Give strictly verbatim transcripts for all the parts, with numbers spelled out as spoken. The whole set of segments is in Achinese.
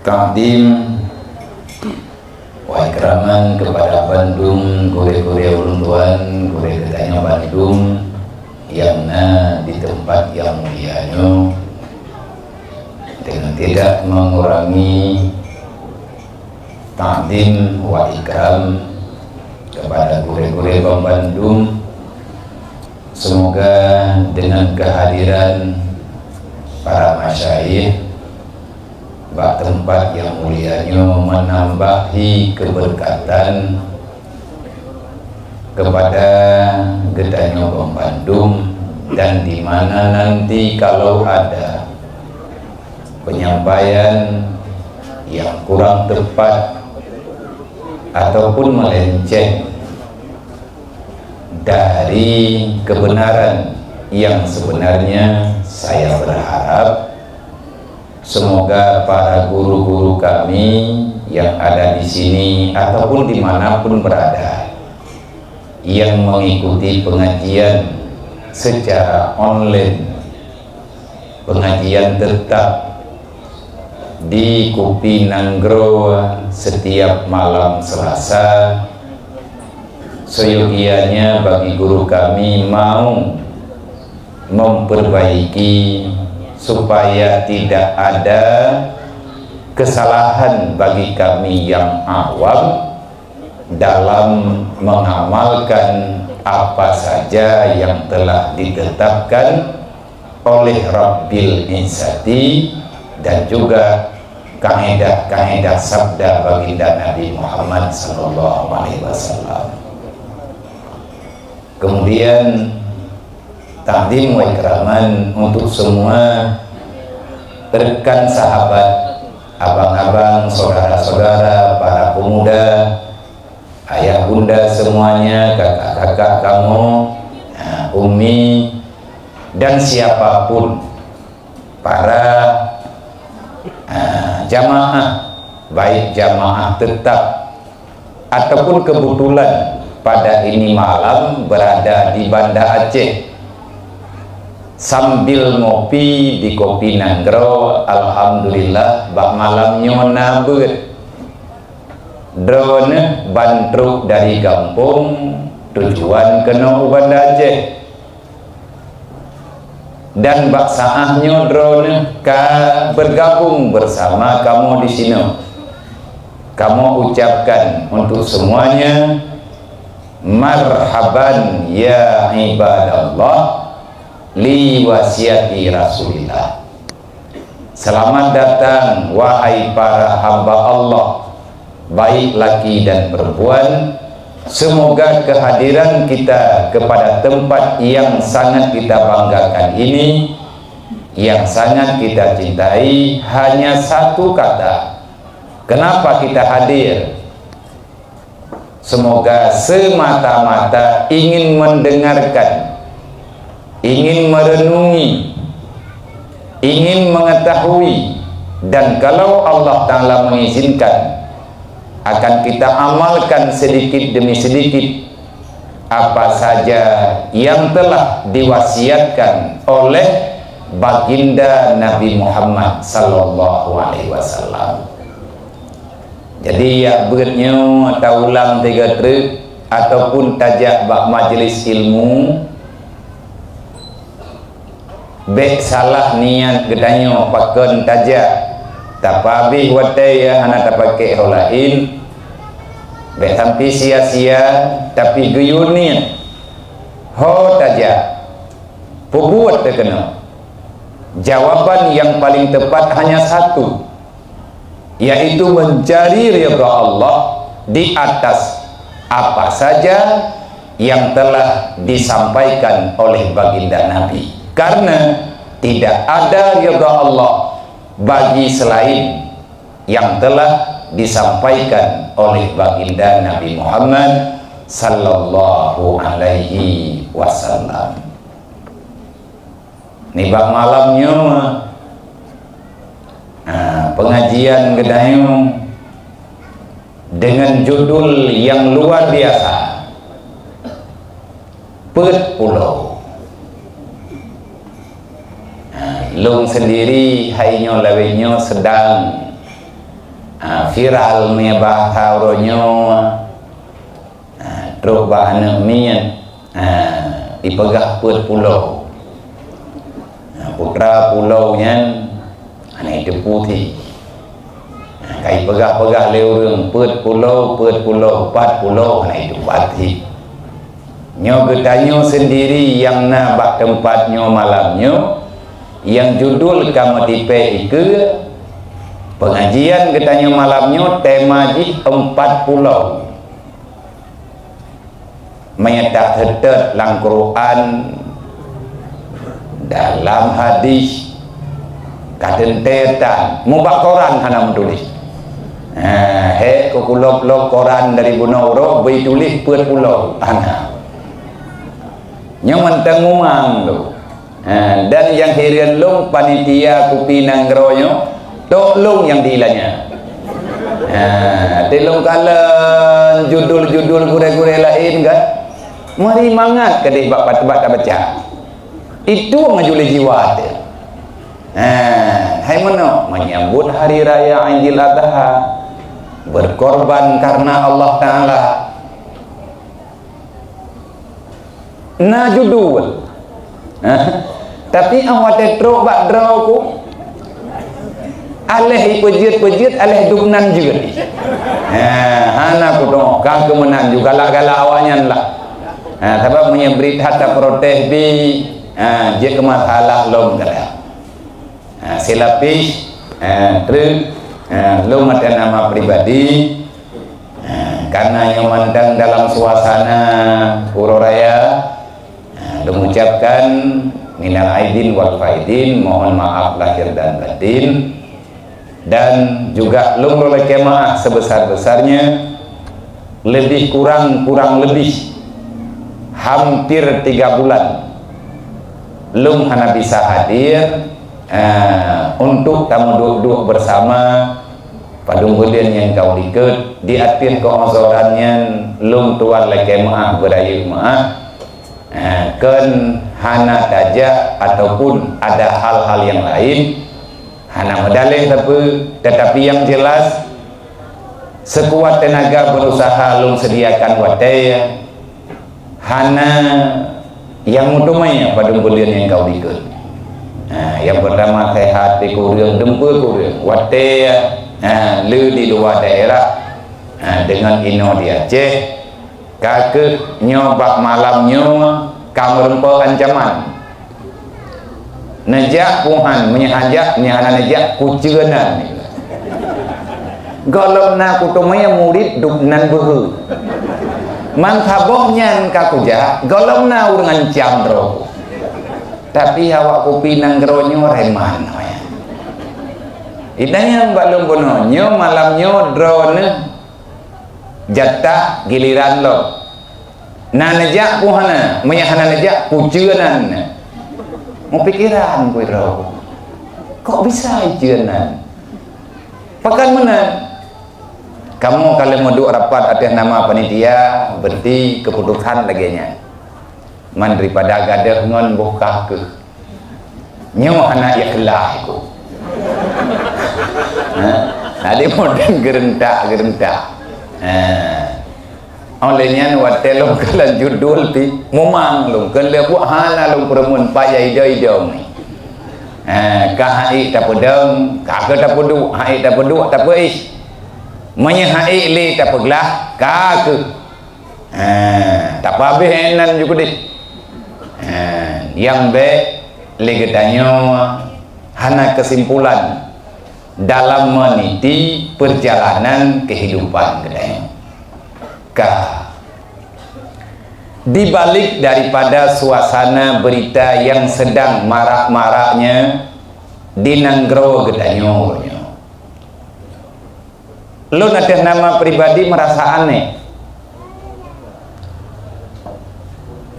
Takdim wa ikraman kepada bandum gurée-gurée ulôn tuan, gurée geutanyoe bandum nyang na di teumpat nyang mulia nyoe, dengan tidak mengurangi takdim wa ikram kepada gurée-gurée bandum. Semoga dengan kehadiran para masyayikh bak teumpat nyang mulia nyoe menambahi keberkatan kepada geutanyoe bandum, dan di mana nanti kalau ada penyampaian yang kurang tepat ataupun melenceng dari kebenaran yang sebenarnya, saya berharap semoga para guru-guru kami yang ada di sini ataupun dimanapun berada, yang mengikuti pengajian secara online, pengajian tetap di Kupi Nanggroe setiap malam Selasa, seyogianya bagi guru kami mau memperbaiki supaya tidak ada kesalahan bagi kami yang awam dalam mengamalkan apa saja yang telah ditetapkan oleh Rabbil Izzati dan juga kaedah-kaedah sabda Baginda Nabi Muhammad sallallahu alaihi wasallam. Kemudian, takdim wa ikraman untuk semua rekan sahabat, abang-abang, saudara-saudara, para pemuda, ayah bunda semuanya, kakak-kakak kamu, ha, umi, dan siapapun para, ha, jamaah, baik jamaah tetap ataupun kebetulan pada ini malam berada di Banda Aceh sambil ngopi di Kopi Nanggroe. Alhamdulillah, bak malam nyoe na beuet. Droeneuh ban trok dari gampông tujuan keunoe u Banda Aceh. Dan bak saát nyoe droeneuh ka bergabung bersama kamoe di sinoe. Kamoe ucapkan untuk semuanya, marhaban ya ibadallah, li wasiati Rasulillah. Selamat datang, wahai para hamba Allah, baik laki dan perempuan. Semoga kehadiran kita kepada tempat yang sangat kita banggakan ini, yang sangat kita cintai, hanya satu kata. Kenapa kita hadir? Semoga semata-mata ingin mendengarkan, ingin merenungi, ingin mengetahui, dan kalau Allah Ta'ala mengizinkan, akan kita amalkan sedikit demi sedikit apa saja yang telah diwasiatkan oleh Baginda Nabi Muhammad sallallahu alaihi wasallam. Jadi, yak beuet nyoe taulang tiga treuk ataupun tajak bak majlis ilmu, bék salah niat geutanyoe pakon tajak. Tapeuhabéh watée ya hana tapakék ho laén, bék sampai sia-sia, tapi geuyue niet ho tajak. Peubuet teuh keunoe. Jawaban yang paling tepat hanya satu, yaitu mencari ridha Allah di atas apa saja yang telah disampaikan oleh Baginda Nabi. Karena tidak ada ridha Allah bagi selain yang telah disampaikan oleh Baginda Nabi Muhammad sallallahu alaihi wasallam. Nibak malam nyoe, ha, pengajian geutanyoe dengan judul yang luar biasa, Peuet Pulo. Ha, lôn sendiri hai nyoe lawét nyoe sedang Ha, viral meunyoe bahasa uroe nyoe. Ha, trok bak aneuk miet, ha, ipeugah peuet pulo. Ha, putra pulo nyan hana iteupeue thee. Ha, ka ipeugah-peugah lé ureuëng peuet pulo, peuet pulo, pat pulo, hana iteupeue thee. Nyoe geutanyoe sendiri nyang na bak teumpat nyoe malam nyoe, nyang judul ka meutipée ikeue, pengajian geutanyoe malam nyoe tema jih empat pulo. Meunyoe taseutôt lam Quran, dalam hadis, ka teuntée tan, mubak koran hana meutuléh. Ha, he, keu kulop-lop koran dari bunoe uroe, beu tuléh peuet pulo, hana. Nyoe mantong mumang tu. Ha, dan nyang hireuen lôn panitia kupi nanggroe nyoe, tok lôn nyang diilanya. Ha, di lôn kalon judul-judul gurée-gurée laén kan. Meuri mangat keudeh bak, bak, bak tabaca. Itu meujuli jiwa teuh. Ha, hai meunoe menyambut hari raya Aidil Adha, berkorban karena Allah Taala. Na judul. Ha? Tapi ah watée trok bak droe ku, aléh ipeujeuet-peujeuet, aléh dubnan jeuet. Ha, hana kudong, ka keumeunan ju galak-galak awaknyan lah. Ha, sabab meunyoe bri that taprotes bi, ha, jeuet keu masalah lom keunan. Ha, silapih, ha, treuk, ha, lôn atas nama pribadi, ha, karena nyoe mantong dalam suasana uroe raya, ha, lôn ucapkan minal aidin wal faidin, mohon maaf lahir dan batin, dan juga lôn lakée maaf sebesar-besarnya, lebih kurang, kurang lebih hampir tiga bulan lôn hana bisa hadir, eh, untuk tameuduek-duek bersama padum buleuen nyang ka likot. Di ateueh keuuzoran nyan lôn tuan lakée meuáh, beurayeuk meuáh, eh, kon hana tajak ataupun ada hal-hal yang lain, hana meudaleh sapeue, tetapi yang jelas, sekuat tenaga berusaha lôn sediakan watée, hana nyang meuteumé padum buleuen nyang ka likot. Ha, nyang pertama sehat di kureueng, dumpeue kureueng. Watée, ha, le di luwa daerah, ha, deungon inoe di Aceh, ka kheueh nyoe bak malam nyoe ka meureumpok ancaman. Neujak puhan, meunyoe hana, meunyoe hana neujak kuceunan. Gohlom na kuteumé murit dubnan beuhe. Man saboh nyan ka kujak, gohlom na ureuëng ancam droe. Tapi awak kupi nanggroe nyoe reman. Idayang bak lôn bunoe, nyoe malam nyoe droeneuh jatah giliran lom. Na neujak pun hana, meunyoe hana neujak, kuceunan. Meupikiran ku droe. Kok bisa iceunan? Pakon meunan? Kamoe ka lheueh meuduek rapat ateueh nama panitia, berarti keputusan lagée nyan. Man daripada gadôh ngon boh ka kheueh. Nyoe hana ikhlas ku. Ha? Jadi modern geureuntak-geureuntak. Ha. Oleh nyan watée lôn kalon judul pih mumang lôn, keu lheueh buet hana lôn peureumeun payah idong-idong ni. Ha, ka hai tapeudong, ka keu tapeuduek, hai tapeuduek tapeuéh. Meunyoe hai lé tapeuglah, ka keu. Ha, tapeuhabéh nan ju keudeh. Ha, nyang bék lé geutanyoe hana keusimpulan dalam meniti perjalanan kehidupan geutanyoe. Ka. Di balik daripada suasana berita yang sedang marak-maraknya di nanggroe geutanyoe nyoe, lôn ateueh nama pribadi merasa aneh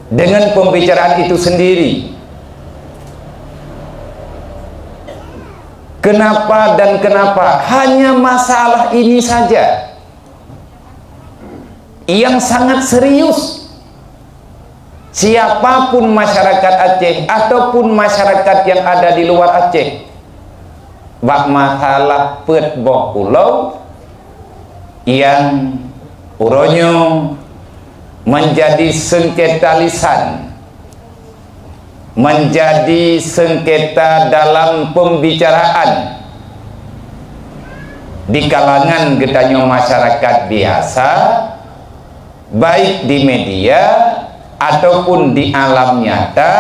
dengan pembicaraan itu sendiri. Kenapa dan kenapa? Hanya masalah ini saja yang sangat serius. Siapapun masyarakat Aceh ataupun masyarakat yang ada di luar Aceh, bak masalah peuet boh pulo, nyang uroe nyoe menjadi sengketa lisan, menjadi sengketa dalam pembicaraan di kalangan geutanyoe masyarakat biasa, baik di media ataupun di alam nyata,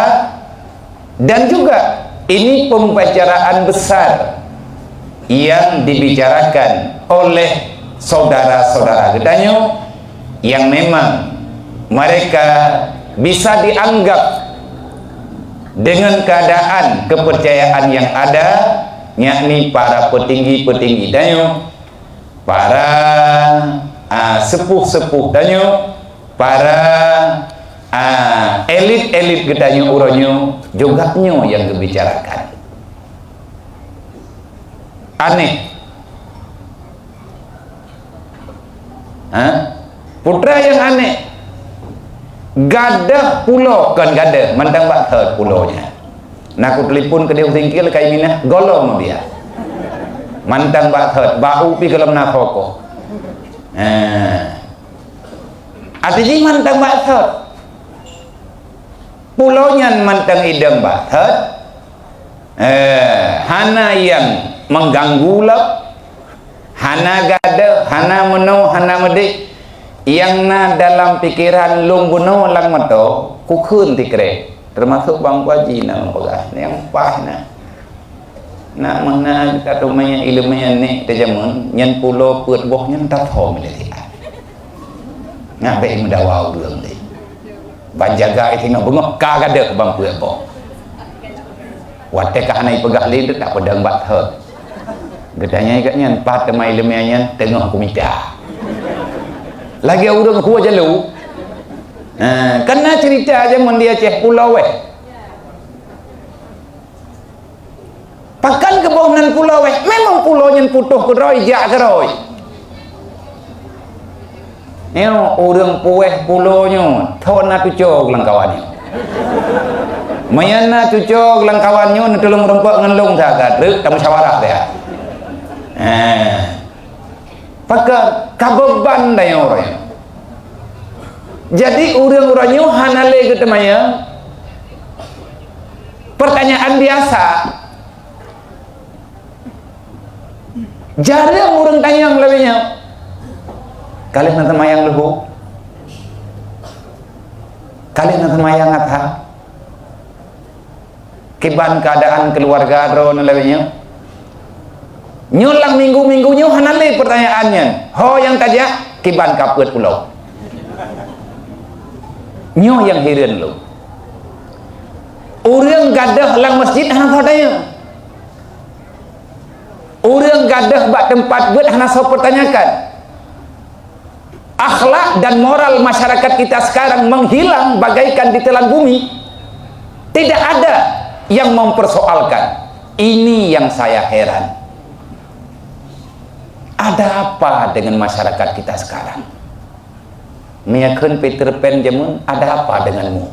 dan juga ini pembicaraan besar yang dibicarakan oleh saudara-saudara geutanyoe yang memang mereka bisa dianggap dengan keadaan kepercayaan yang ada, yakni para petinggi-petinggi tanyoe, para, ah, sepuh-sepuh tanyoe, para, ah, elit-elit geutanyoe uroe nyoe, juga nyoe nyang geubicarakan. Aneh. Ha? Putra nyang aneh. Gadôh pulo, kon gadôh, mantong bak thot pulo nyan. Na kutelepon keudeh u Singkil kai minah, gohlom biya. Mantong bak thot, bak u pi gohlom na khokoh. Ha. Até jih mantong bak thot. Pulo nyan mantong idong bak thot. Eh, hana nyang mengganggu lom. Hana gadôh, hana meunoe, hana meudeh. Nyang na dalam pikeran lôn bunoe lam mata, kukheun tikrek. Teumasok Bang Puaji na peugah, nyang paih na. Nak meunan ka teumanyong ileumèe nèk teujameun, nyan pulo peuet boh nyan tathom lé siat. Ngabék meudawa ureueng lé. Ban jaga isingoh beungoh ka gadôh ban peuet boh. Watèe ka hana ipeugah lé, tak peudong bak thot. Geutanyong keu nyan, "Pat teuma ileumèe nyan?" "Teungoh kumita." Lagèe ureueng hue jalu. Ha, kan na cerita jameun di Aceh Pulo Weh. Pakon keuboh nan pulo wéh? Memang pulo nyan putôh keudroe, jak keudroe. Nyoe ureueng puwéh pulo nyoe, thon na tuco lam kawan nyoe. Meunyoe na tuco lam kawan nyoe, neutulông reumpok ngon lông that, ka treuk tamusyawarah dia. Eh. Pakon? Ka beuban tanyoe uroe nyoe. Jadi, ureueng uroe nyoe hana lé geuteumanyong. Pertanyaan biasa. Jareueng ureueng tanyong lagèe nyoe. Ka lheueh na teumayang leuhô? Ka lheueh na teumayang asha? Kiban keuadaan keuluwarga droeneuh lagèe nyoe? Nyoe lam minggu-minggu nyoe hana lé peurtanyaan nyan. Ho nyang tajak, kiban ka peuet pulo. Nyoe nyang hireuen lôn. Ureueng gadôh lam masjid hana soe tanyong. Ureueng gadôh bak teumpat beuet hana soe peutanyakan. Akhlak dan moral masyarakat kita sekarang menghilang bagaikan ditelan bumi. Tidak ada yang mempersoalkan. Ini yang saya heran. Ada apa dengan masyarakat kita sekarang? Meunyo kheun Peter Pan jameun, ada apa denganmu?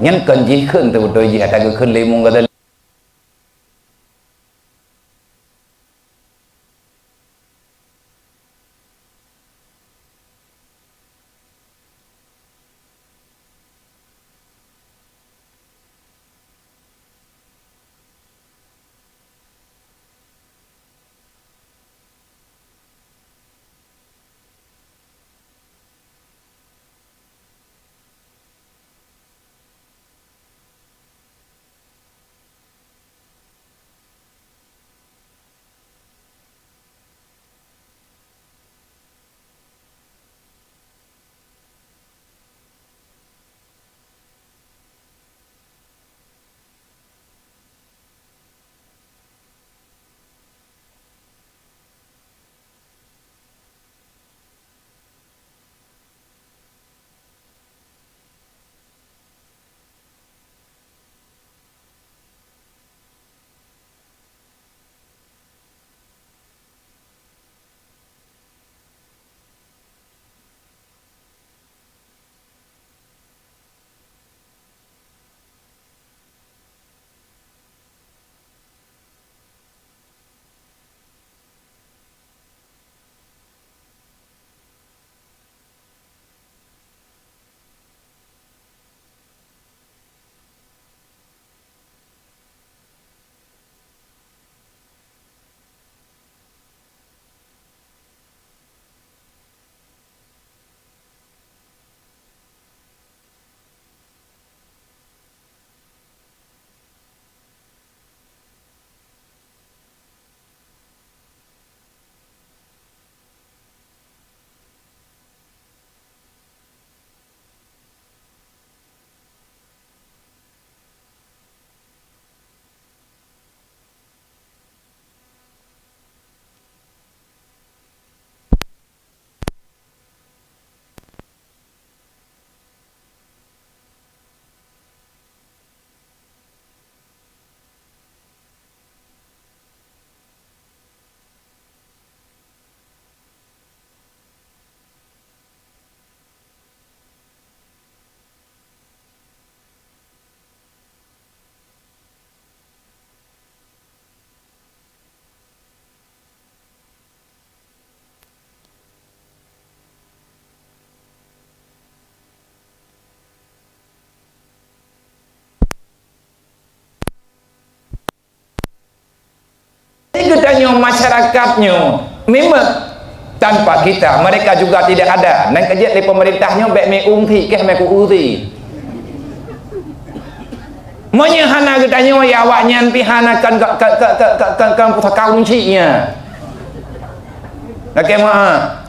Nyan kon jih kheun teubeutôi jih, ata geukheun lé mungga Geutanyoe masyarakat nyoe memang tanpa kita, mereka juga tidak ada. Nyang keujeuet lé pemerintah nyoe bèk meu'ueng thi, keuh meu'ueng thi. Meunyoe hana geutanyoe, ya awaknyan pih hana kan, kan, kan pusaka uncik nyan. Lakèe meu'ah.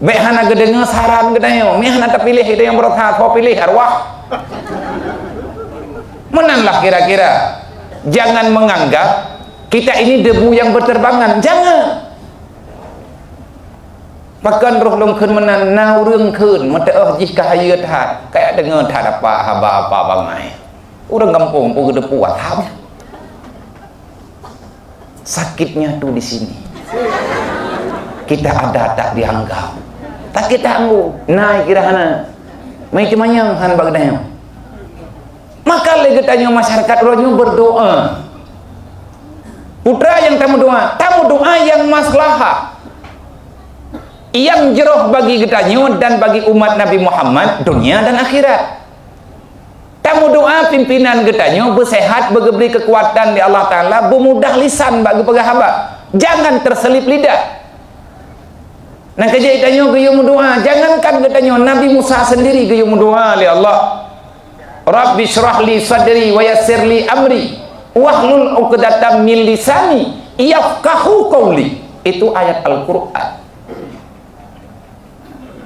Bèk hana geudeungoe saran geutanyoe, meu'ah hana tapiléh, geutanyoe beurasa soe piléh arwah. Meunan lah kira-kira. Jangan menganggap kita ini debu yang berterbangan. Jangan. Pakon roh lôn kheun meunan, na ureueng kheun, meuteu'oh jih ka hayeue that, kayak deungoe that apa haba apa bangai. Ureueng gampông pun geuteupeue asam. Sakitnya tuh di sini. Kita ada tak dianggap. Sakit tak anggu. Nah, kira hana. Mai teumanyong han bak geutanyoe. Maka lé geutanyoe masyarakat uroe nyoe berdoa. Putra nyang tameudoa, tameudoa nyang maslahah. Nyang jroh bagi geutanyoe dan bagi umat Nabi Muhammad, dunia dan akhirat. Tameudoa pimpinan geutanyoe beuseuhat, beugeubri keukuatan lé Allah Taala, beumudah lisan bak geupeugah haba. Jangan terselip lidah. Nyang keujeuet tanyoe geuyue meudoa, jangankan geutanyoe, Nabi Musa sendiri geuyue meudoa lé Allah. "Rabbi syrah li sadri wa yassir li amri, wahlul 'uqdatam min lisani, yafqahu qauli." Itu ayat Al-Qur'an.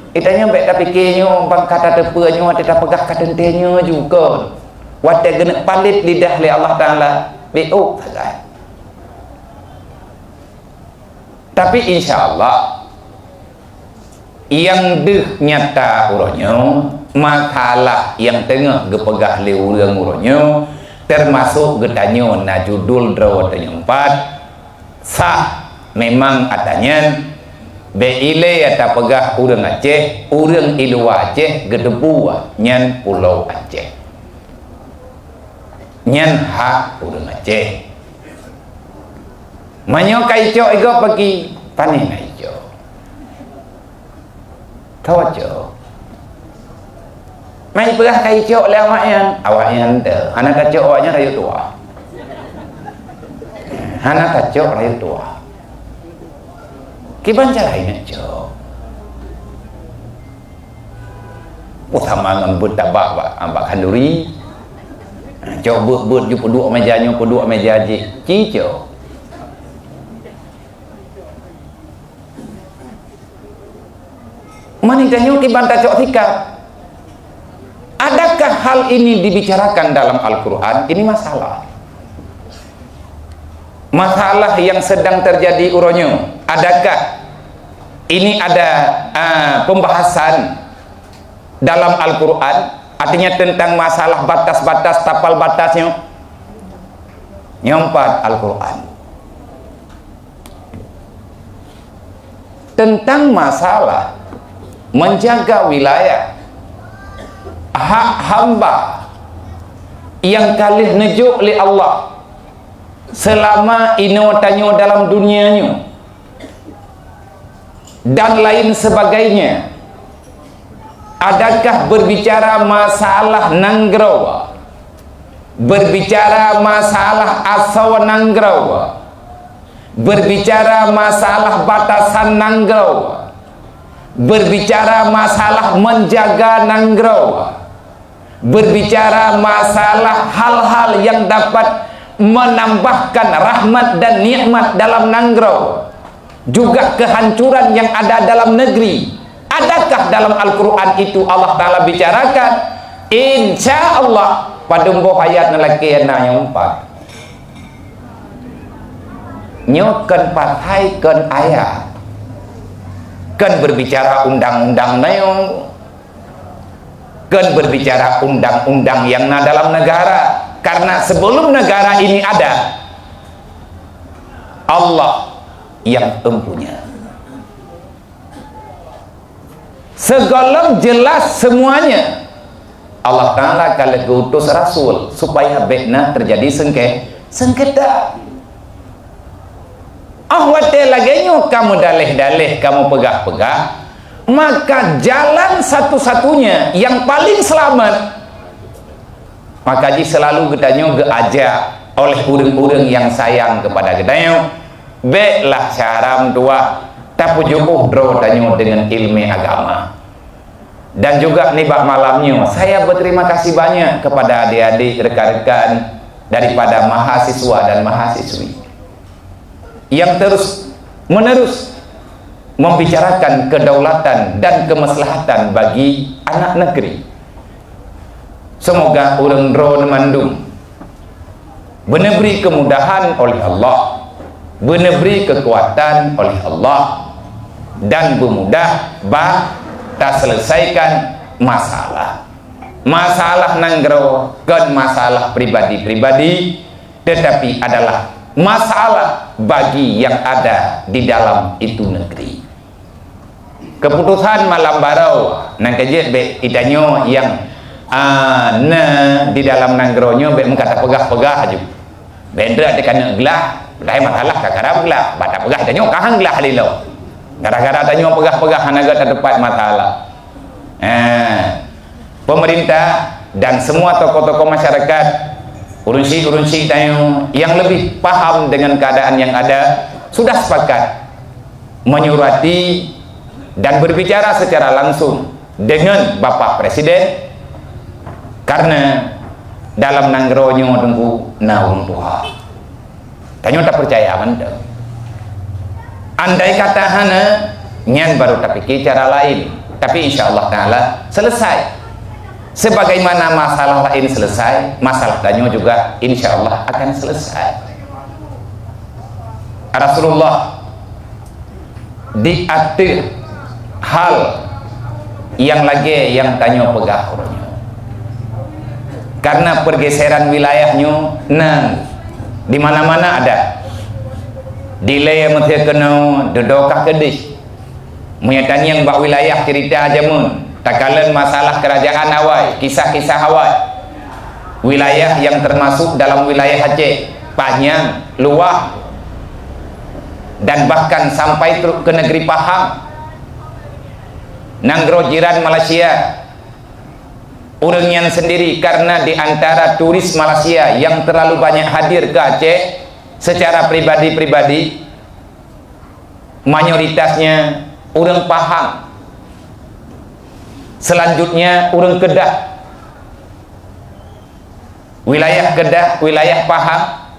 Geutanyoe bèk tapike nyoe, bang ka tateupeue nyoe, watèe tapeugah ka teuntèe nyoe ju kon. Watèe geuneuk palét lidah lé Allah Taala, beuôk sagai. Tapi insya Allah, nyang deuh nyata uroe nyoe, masalah nyang teungoh geupeugah lé ureueng uroe nyoe, teumasok geutanyoe na judul droe tanyoe empat, Sah, memang ata nyan, bèk ilèe ata peugah ureueng Aceh, ureueng i luwa Aceh geuteupeue nyan Pulo Aceh. Nyan hak ureueng Aceh. Meunyoe ka icok i gob paki, pané na icok. Ka wacok. Mai peugah ka icok lé awaknyan, awaknyan teuh. Hana tacok awaknyan rayeuk tuha. Hana tacok rayeuk tuha. Kiban cara ingat cok. Oh, sama ngon beuet tabak bak, bak khanduri. Cok beuet-beuet ju peuduek meja nyoe, peuduek meja jih. Ci cok. Mani tanyoe kiban tacok sikap. Adakah hal ini dibicarakan dalam Al-Quran? Ini masalah. Masalah yang sedang terjadi uroe nyoe. Adakah ini ada, ah, pembahasan dalam Al-Quran? Artinya tentang masalah batas-batas, tapal batas nyoe. Nyoe pat Al-Quran. Tentang masalah menjaga wilayah, hak hamba yang ka lheueh neujok lé Allah selama inoe tanyoe dalam dunia nyoe, dan lain sebagainya. Adakah berbicara masalah nanggroe, berbicara masalah asoe nanggroe, berbicara masalah batasan nanggroe, berbicara masalah menjaga nanggroe, berbicara masalah hal-hal yang dapat menambahkan rahmat dan nikmat dalam nanggroe, juga kehancuran yang ada dalam negeri. Adakah dalam Al-Quran itu Allah Ta'ala bicarakan? Insya Allah, padum boh ayat na lakèe na nyang empat. Nyoe kon pasai, kon ayat. Kon berbicara undang-undang nyoe. Kon berbicara undang-undang yang na dalam negara. Karena sebelum negara ini ada, Allah yang mempunyai. Segohlom jelas semuanya, Allah Ta'ala ka lheueh geuutus rasul supaya bèk na terjadi sengke-, sengketa. Ah, watèe lagèe nyoe kamoe daleh-daleh, kamoe peugah-peugah, maka jalan satu-satunya yang paling selamat, maka jih selalu geutanyoe geuajak oleh ureuëng-ureuëng nyang sayang keupada geutanyoe, béklah syara meutuwah tapeujuboh droe tanyoe deungon iéleumé agama. Dan juga nibak malam nyoe, saya berterima kasih banyak kepada adik-adik, rekan-rekan daripada mahasiswa dan mahasiswi yang terus menerus membicarakan kedaulatan dan kemaslahatan bagi anak negeri. Semoga ureuëng droe mandum beuneubri kemudahan oleh Allah, beuneubri kekuatan oleh Allah, dan beumudah bak taselesaikan masalah. Masalah nanggroe kon masalah pribadi-pribadi, tetapi adalah masalah bagi yang ada di dalam itu negeri. Keputusan malam baroe nang keujeuet bék itanyoe nyang, ah, na di dalam nanggroe nyoe bék meukat tapeugah-peugah aju. Bék droe teuka neuk glah, padahai masalah ka karab glah, bak tapeugah tanyoe ka han glah lilo. Gara-gara tanyoe peugah-peugah hana gata teupat masalah. Eh, pemerintah dan semua tokoh-tokoh masyarakat, ureuëng syiek-ureuëng syiek tanyoe yang lebih paham dengan keadaan yang ada, sudah sepakat menyurati dan berbicara secara langsung dengan Bapak Presiden, karena dalam nanggroe nyoe Teungku na ureuëng tuha. Tanyoe tapeucaya mantong. Andai kata hana, nyan baru tapikir cara lain. Tapi insya Allah Ta'ala selesai. Sebagaimana masalah lain selesai, masalah tanyoe juga insya Allah akan selesai. Rasulullah di ateueh hal nyang lagée nyang tanyoe peugah uroe nyoe. Karena pergeseran wilayah nyoe na di mana-mana ada. Di le meuteukeunoe dudoe kah keudeh. Meunyoe tanyong bak wilayah cerita jameun, takalon masalah kerajaan awai, kisah-kisah awai. Wilayah yang termasuk dalam wilayah Aceh, panyang, luwah, dan bahkan sampai trok ke negeri Pahang, nanggroe jiran Malaysia. Ureuëng nyan sendiri karena di antara turis Malaysia yang terlalu banyak hadir ke Aceh secara pribadi-pribadi, mayoritasnya ureuëng Pahang. Selanjutnya ureuëng Kedah. Wilayah Kedah, wilayah Pahang,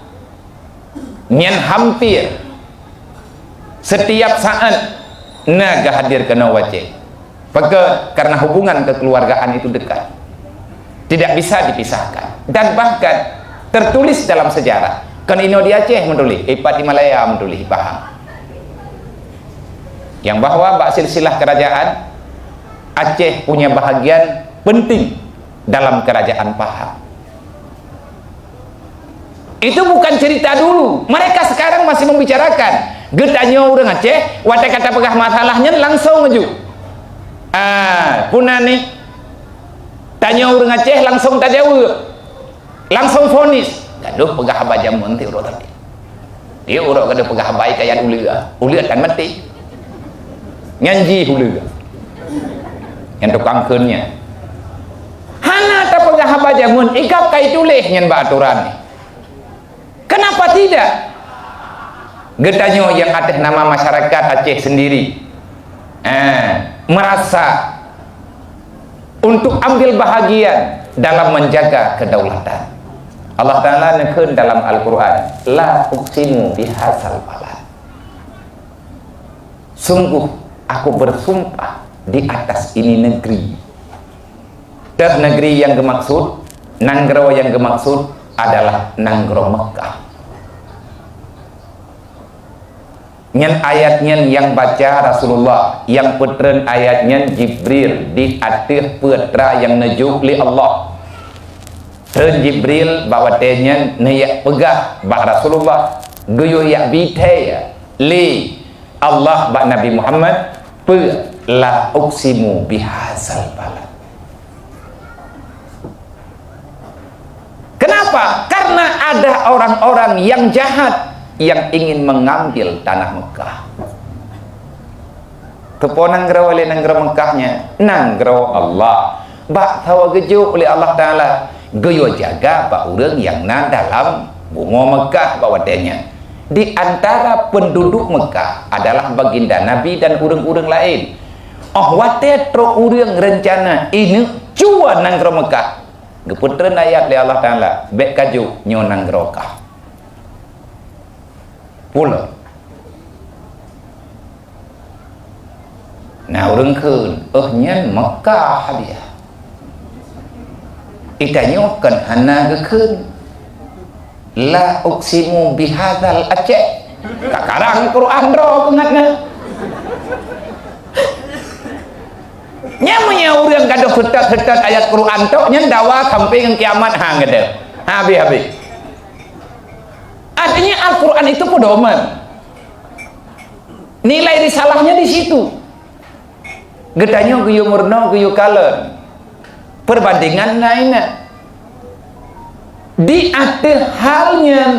nyan hampir setiap saat na geuhadir keunoe u Aceh. Pakon? Karena hubungan kekeluargaan itu dekat. Tidak bisa dipisahkan. Dan bahkan tertulis dalam sejarah. Kon inoe di Aceh meutuléh, ipat di Malaya meutuléh, Pahang. Yang bahwa bak silsilah kerajaan, Aceh punya bahagian penting dalam kerajaan Pahang. Itu bukan cerita dulu. Mereka sekarang masih membicarakan. Geutanyoe ureuëng Aceh, watée ka tapeugah masalah nyan langsung aju. Ah, puna ni. Tanyoe ureuëng Aceh langsung tajaweueb. Langsung vonis. Gadoh peugah haba jameun ti uroe tadi. Dia uroe gadoh peugah haba kayat uleue. Uleue tan maté. Nyan jih uleue. Nyan tukang kheun nyan. Hana tapeugah haba jameun, ikab kai tuléh nyan bak aturan. Kenapa tidak? Geutanyoe nyang atas nama masyarakat Aceh sendiri, eh, merasa untuk ambil bahagian dalam menjaga kedaulatan. Allah Ta'ala neukheun dalam Al-Quran, "La uqsimu bihadzal balad." Sungguh aku bersumpah di atas ini negeri. Teuh negeri nyang geumaksud, nanggroe nyang geumaksud adalah nanggroe Mekah. Nyan ayat nyan nyang baca Rasulullah, nyang peutreun ayat nyan Jibril di ateueh peue atra nyang neujok lé Allah. Treun Jibril bak watée nyan neujak peugah bak Rasulullah, geuyue jak bi thée lé Allah bak Nabi Muhammad, peue la uqsimu bihadzal balad. Kenapa? Karena ada orang-orang yang jahat yang ingin mengambil tanah Mekah. Teupo nanggroe lé nanggroe Mekah nyan, nanggroe Allah. Bak sawa geujok lé Allah Ta'ala, geuyue jaga bak ureuëng nyang na dalam Bumoe Meukah bak watée nyan. Di antara penduduk Meukah adalah baginda Nabi dan ureuëng-ureuëng laén. Óh watée trok ureuëng reuncana ineuk cue nanggroe Meukah, geupeutreun ayat lé Allah Taala, "Bék kajok, nyoe nanggroe kah." Pulo. Na ureuëng kheun, "Óh, nyan Meukah dia." Geutanyoe kon hana geukheun, "La uqsimu bihadzal Aceh." Ka karang Quran droe peungat na. Nyan meunyoe ureuëng gadôh seutôt-seutôt ayat Quran tok, nyan dawa sampai ngon kiamat hang gadôh. Habéh-habéh. Artinya Al-Quran itu pedoman. Nilai risalahnya di situ. Geutanyoe geuyue meurunoe, geuyue kalon. Perbandingan na inan. Di ateueh hal nyan,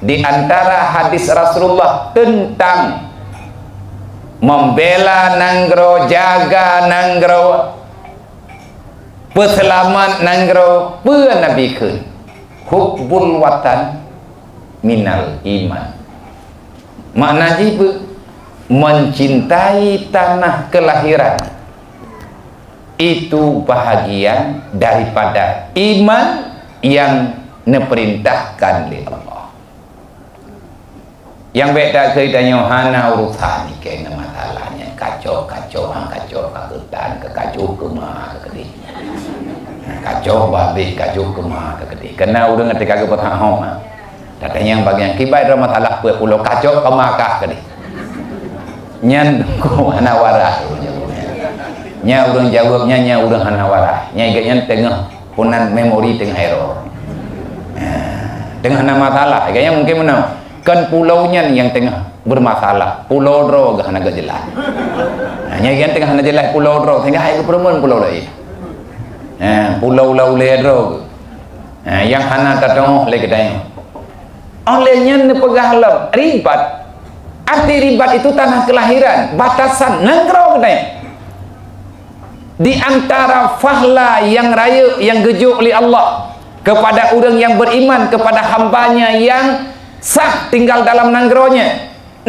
di antara hadis Rasulullah teuntang membela nanggroe, jaga nanggroe, peuseulamat nanggroe, peue Nabi kheun? "Hubbul watan minal iman." Makna jih beu-, mencintai tanah kelahiran itu bahagian daripada iman yang neupeurintahkan lé Allah. Nyang bék takheun tanyoe hana urusan ikei ngon masalah nyan, kacok-kacok, ha, kacok ka keutan, ka kacok keuma ka keudeh. Kacok babeh, kacok keuma ka keudeh. Keunan ureuëng teuka geupeutahom, ha. Tatanyong bagian kiban droe masalah peuet pulo kacok keuma kah keudeh. Nyan teungku hana waras. Nyan ureuëng jaweueb nyan, nyan ureuëng hana waras. Nyan gobnyan teungoh punan memori teungoh error. Ha, teungoh na masalah. Gobnyan mungkin meunan. Kon pulo nyan nyang teungoh bermasalah. Pulo droe geuh hana geujeulaih. Ha, nyan gobnyan teungoh hana jeulaih pulo droe sehingga hai geupeureumeun pulo laén. Ha, pulo ula ulée droe geuh. Ha, nyang hana tateungoh lé geutanyoe. Óh lheueh nyan neupeugah lom, ribat. Arti ribat itu tanah kelahiran, batasan nanggroe geutanyoe. Di antara fahla nyang rayeuk nyang geujok lé Allah kepada ureuëng nyang beriman kepada hamba-Nya nyang sah tinggal dalam nanggroe nyan.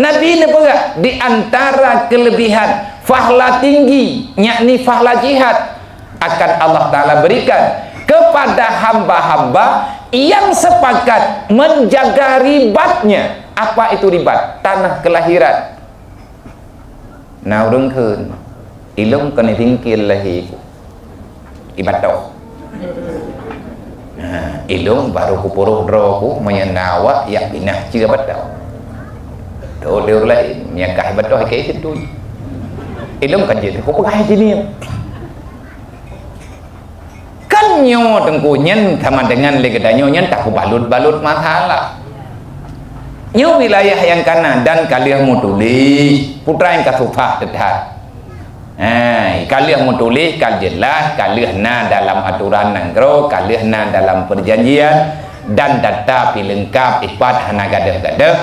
Nabi neupeugah di antara kelebihan fahla tinggi, yakni fahla jihad, akan Allah Taala berikan kepada hamba-hamba yang sepakat menjaga ribatnya. Apa itu ribat? Tanah kelahiran. Na ureuëng kheun, "Ilong kon itingkil lahé ku." Ibato. Nah, ilong baru kupuruk droe ku meunyoe na awak yak binah cie bato. Tu liur lain, meunyoe kah ibato ikei situ. Ilong kan jeuet ku peugah sini. Kan nyoe teungku nyan sama dengan lé geutanyoe nyan takubalut-balut masalah. Nyoe wilayah nyang kana dan ka lheueh meutuléh, putra nyang ka susah teutat. Hai, ka lheueh meutuléh, ka jeulaih, ka lheueh na dalam aturan nanggroe, ka lheueh na dalam peujanjian, dan data pi leungkap ipat hana gadôh-gadôh.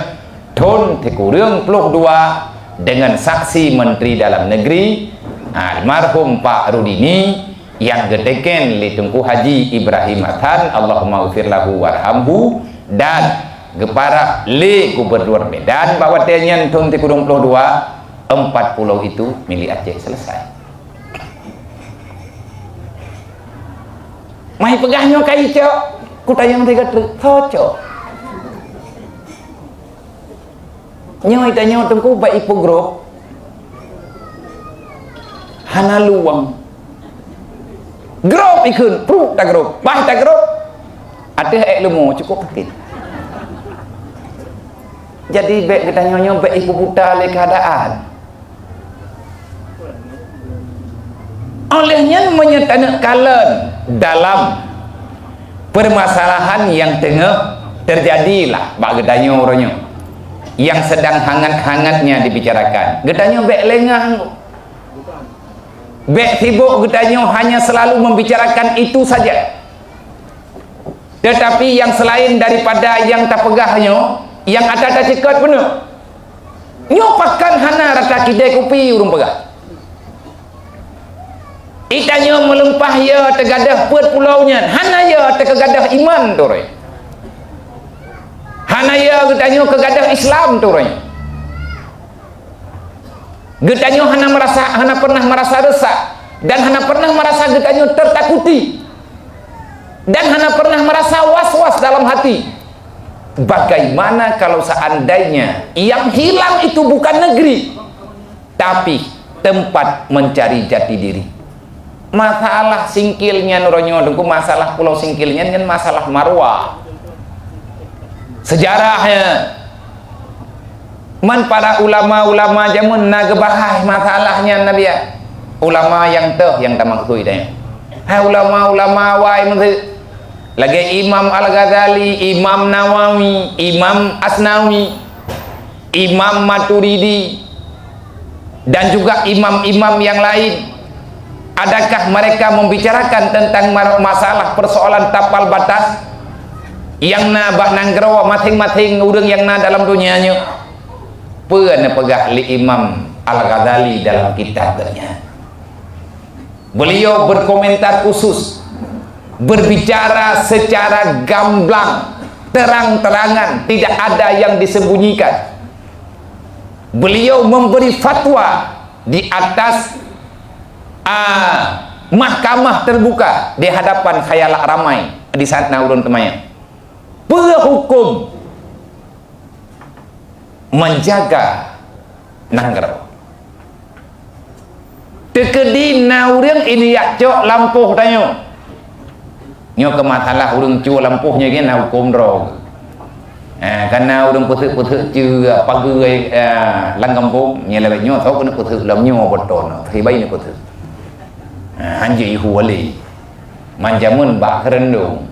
Thon sikureueng ploh dua deungon saksi Menteri Dalam Negeri, almarhum Pak Rudini, nyang geuteken lé Teungku Haji Ibrahim Hasan, Allahummaghfir lahu warhamhu, dan geuparak lé Gubernur Medan bak watée nyan thon sikureueng ploh dua, empat pulau itu milik Aceh selesai. Mai peugah nyoe ka icok, kutanyong tiga truk, soe cok? Nyoe tanyoe teungku bak ipeugrup hana luwang. Grup ikheun, pruet tagrup, bah tagrup. Ateueh ék leumo cukup sakét. Jadi bék geutanyoe nyoe bék ipeubuta lé keuadaan. Óh lheueh nyan meunyoe taneuk kalon dalam permasalahan nyang teungoh teujadi lah bak geutanyoe uroe nyoe, nyang sedang hangat-hangatnya dibicarakan, geutanyoe bék lengah, bék sibok geutanyoe hanya selalu membicarakan itu saja. Teutapi nyang seulaén daripada nyang tapeugah nyoe, nyang ata taceukat beuneu. Nyoe pakon hana rata kidée kupi ureuëng peugah. Itanyoe meulimpah ya teugadôh peuet pulau nyan, hana ya teugadôh iman tu reh. Hana ya geutanyoe keu gadoh Islam tu uroe nyoe. Geutanyoe hana merasa, hana pernah merasa resah dan hana pernah merasa geutanyoe tertakuti dan hana pernah merasa was-was dalam hati. Bagaimana kalau seandainya yang hilang itu bukan negeri, tapi tempat mencari jati diri? Masalah Singkil nyan uroe nyoe, Teungku, masalah Pulo Singkil nyan, nyan masalah marwah. Sejarahnya, man para ulama-ulama jameun na geubahas masalah nyan, na biya. Ulama nyang toh nyang tamaksud nyan. Hai ulama-ulama awai meuseue. Lagèe Imam Al-Ghazali, Imam Nawawi, Imam Asnawi, Imam Maturidi, dan juga imam-imam yang lain. Adakah mereka membicarakan tentang mar-, masalah persoalan tapal batas nyang na bak nanggroe masing-masing ureueng nyang na dalam donya nyoe? Peue neupeugah lé Imam Al-Ghazali dalam kitab geuh nyan? Beliau berkomentar khusus, berbicara secara gamblang, terang-terangan, tidak ada yang disembunyikan. Beliau memberi fatwa di atas, ah, mahkamah terbuka di hadapan khayalak ramai di saat na ureueng teumayang. Peue huköm menjaga nanggroe? Teukeudi na ureueng inyak cok lampôh tanyoe. Nyoe keu masalah ureueng cok lampôh nyoe gen na huköm droe. Eh, kana ureueng peuseuk-peuseuk cue pageue, eh, lam gampông, nyoe lagèe nyoe soe keuneuk peuseuk lom nyoe beutôi nyoe, sibai nyoe peuseuk. Eh, hanjeuet ihu wali. Man jameun bak keureuendong.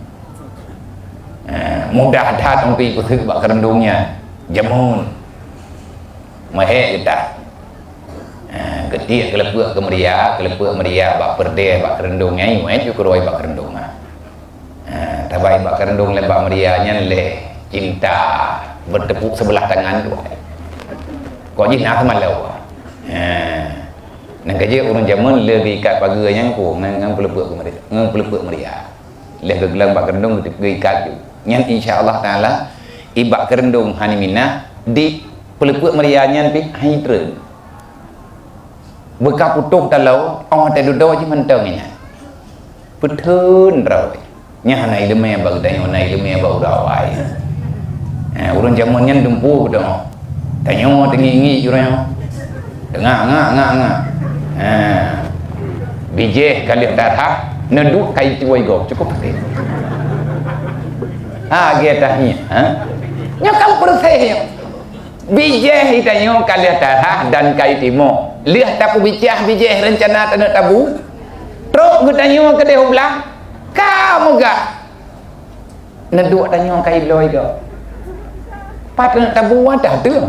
Eh, mudah that untuk peuseuk bak keureuendong nyan. Jameun. Meuhèk geudah. Ha, geutiek keuleupeuek keu meuria, keuleupeuek meuria bak peureudèe, bak keureuendong nyan, meuet ju keurôi bak keureuendong nyan. Ha, tabai bak keureuendong lé bak meuria nyan lé cinta bertepuk sebelah tangan tu. Kok jih na seumaloe. Ha. Nyan ka jeuet ureueng jameun lé geuikat pageue nyan ku ngon, ngon peuleupeuek keu meuria, ngon peuleupeuek meuria. Lé geugleueng bak keureuendong geuikat ju. Nyan insya Allah Taala, i bak keureuendong hana minah, di peuleupeuek meuria nyan pih hana treun. Beuka putôh taloe, 'oh watèe dudoe jih mantong nyan. Peutheun droe. Nyan hana ileumèe bak geutanyoe, hana ileumèe bak ureueng awai. Eh, ureueng jameun nyan dumpeue geutanyoe. Tanyoe teungiek-ngiek ureueng nyoe. Teungak, ngak, ngak, ngak. Eh. Bijéh ka lheueh tarhah, neuduek ka ituwoi gob, cukup patéh. Ha, gét dah nyan, ha? Nyoe kan proses nyoe. Bijéh geutanyoe ka lheueh tarhah dan ka itimoh. Lheueh tapeubicah bijéh reuncana taneuk tabu, trok geutanyoe keudeh u blang, ka meugah. Neuduek tanyoe ka ibloe gob. Pat taneuk tabu wadah teuh.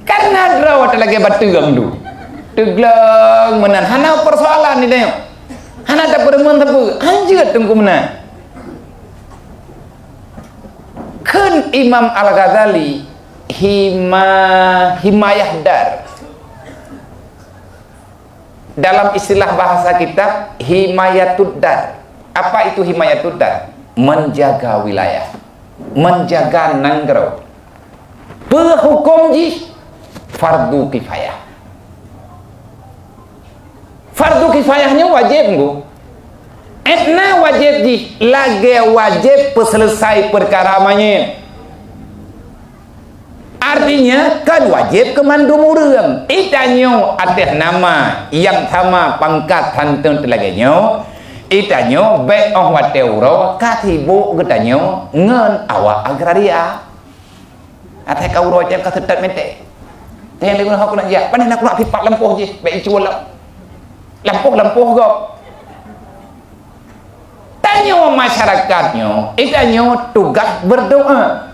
Karena droe talagèe bateueng tu. Teugleueng meunan, hana persoalan di tanyoe. Hana tapeureumeun sapeue, hanjeuet teungku meunan. Kheun Imam Al-Ghazali hima-, himayah dar. Dalam istilah bahasa kitab, himayatud dar. Apa itu himayatud dar? Menjaga wilayah, menjaga nanggroe. Peue huköm jih? Fardu kifayah. Fardu kifayah nyoe wajéb, Bu. Etna wajéb jih lagèe wajéb peuseuleusoe peukara manyét. Artinya, kan wajéb keu mandum ureueng. Itanyoe ateueh nama nyang sama pangkat hántom teulagèe nyoe, itanyoe bèk 'oh watèe uroe ka sibok geutanyoe ngon awak agraria. Asai ka uroe cit ka seutôt meuntèe. Teuh lé guna hok keuneuk jak, pane na keuneuk sipat lampôh jih, bèk jicuba lam-, lampôh-lampôh gob. Tanyoe masyarakat nyoe, geutanyoe tugaih berdoa.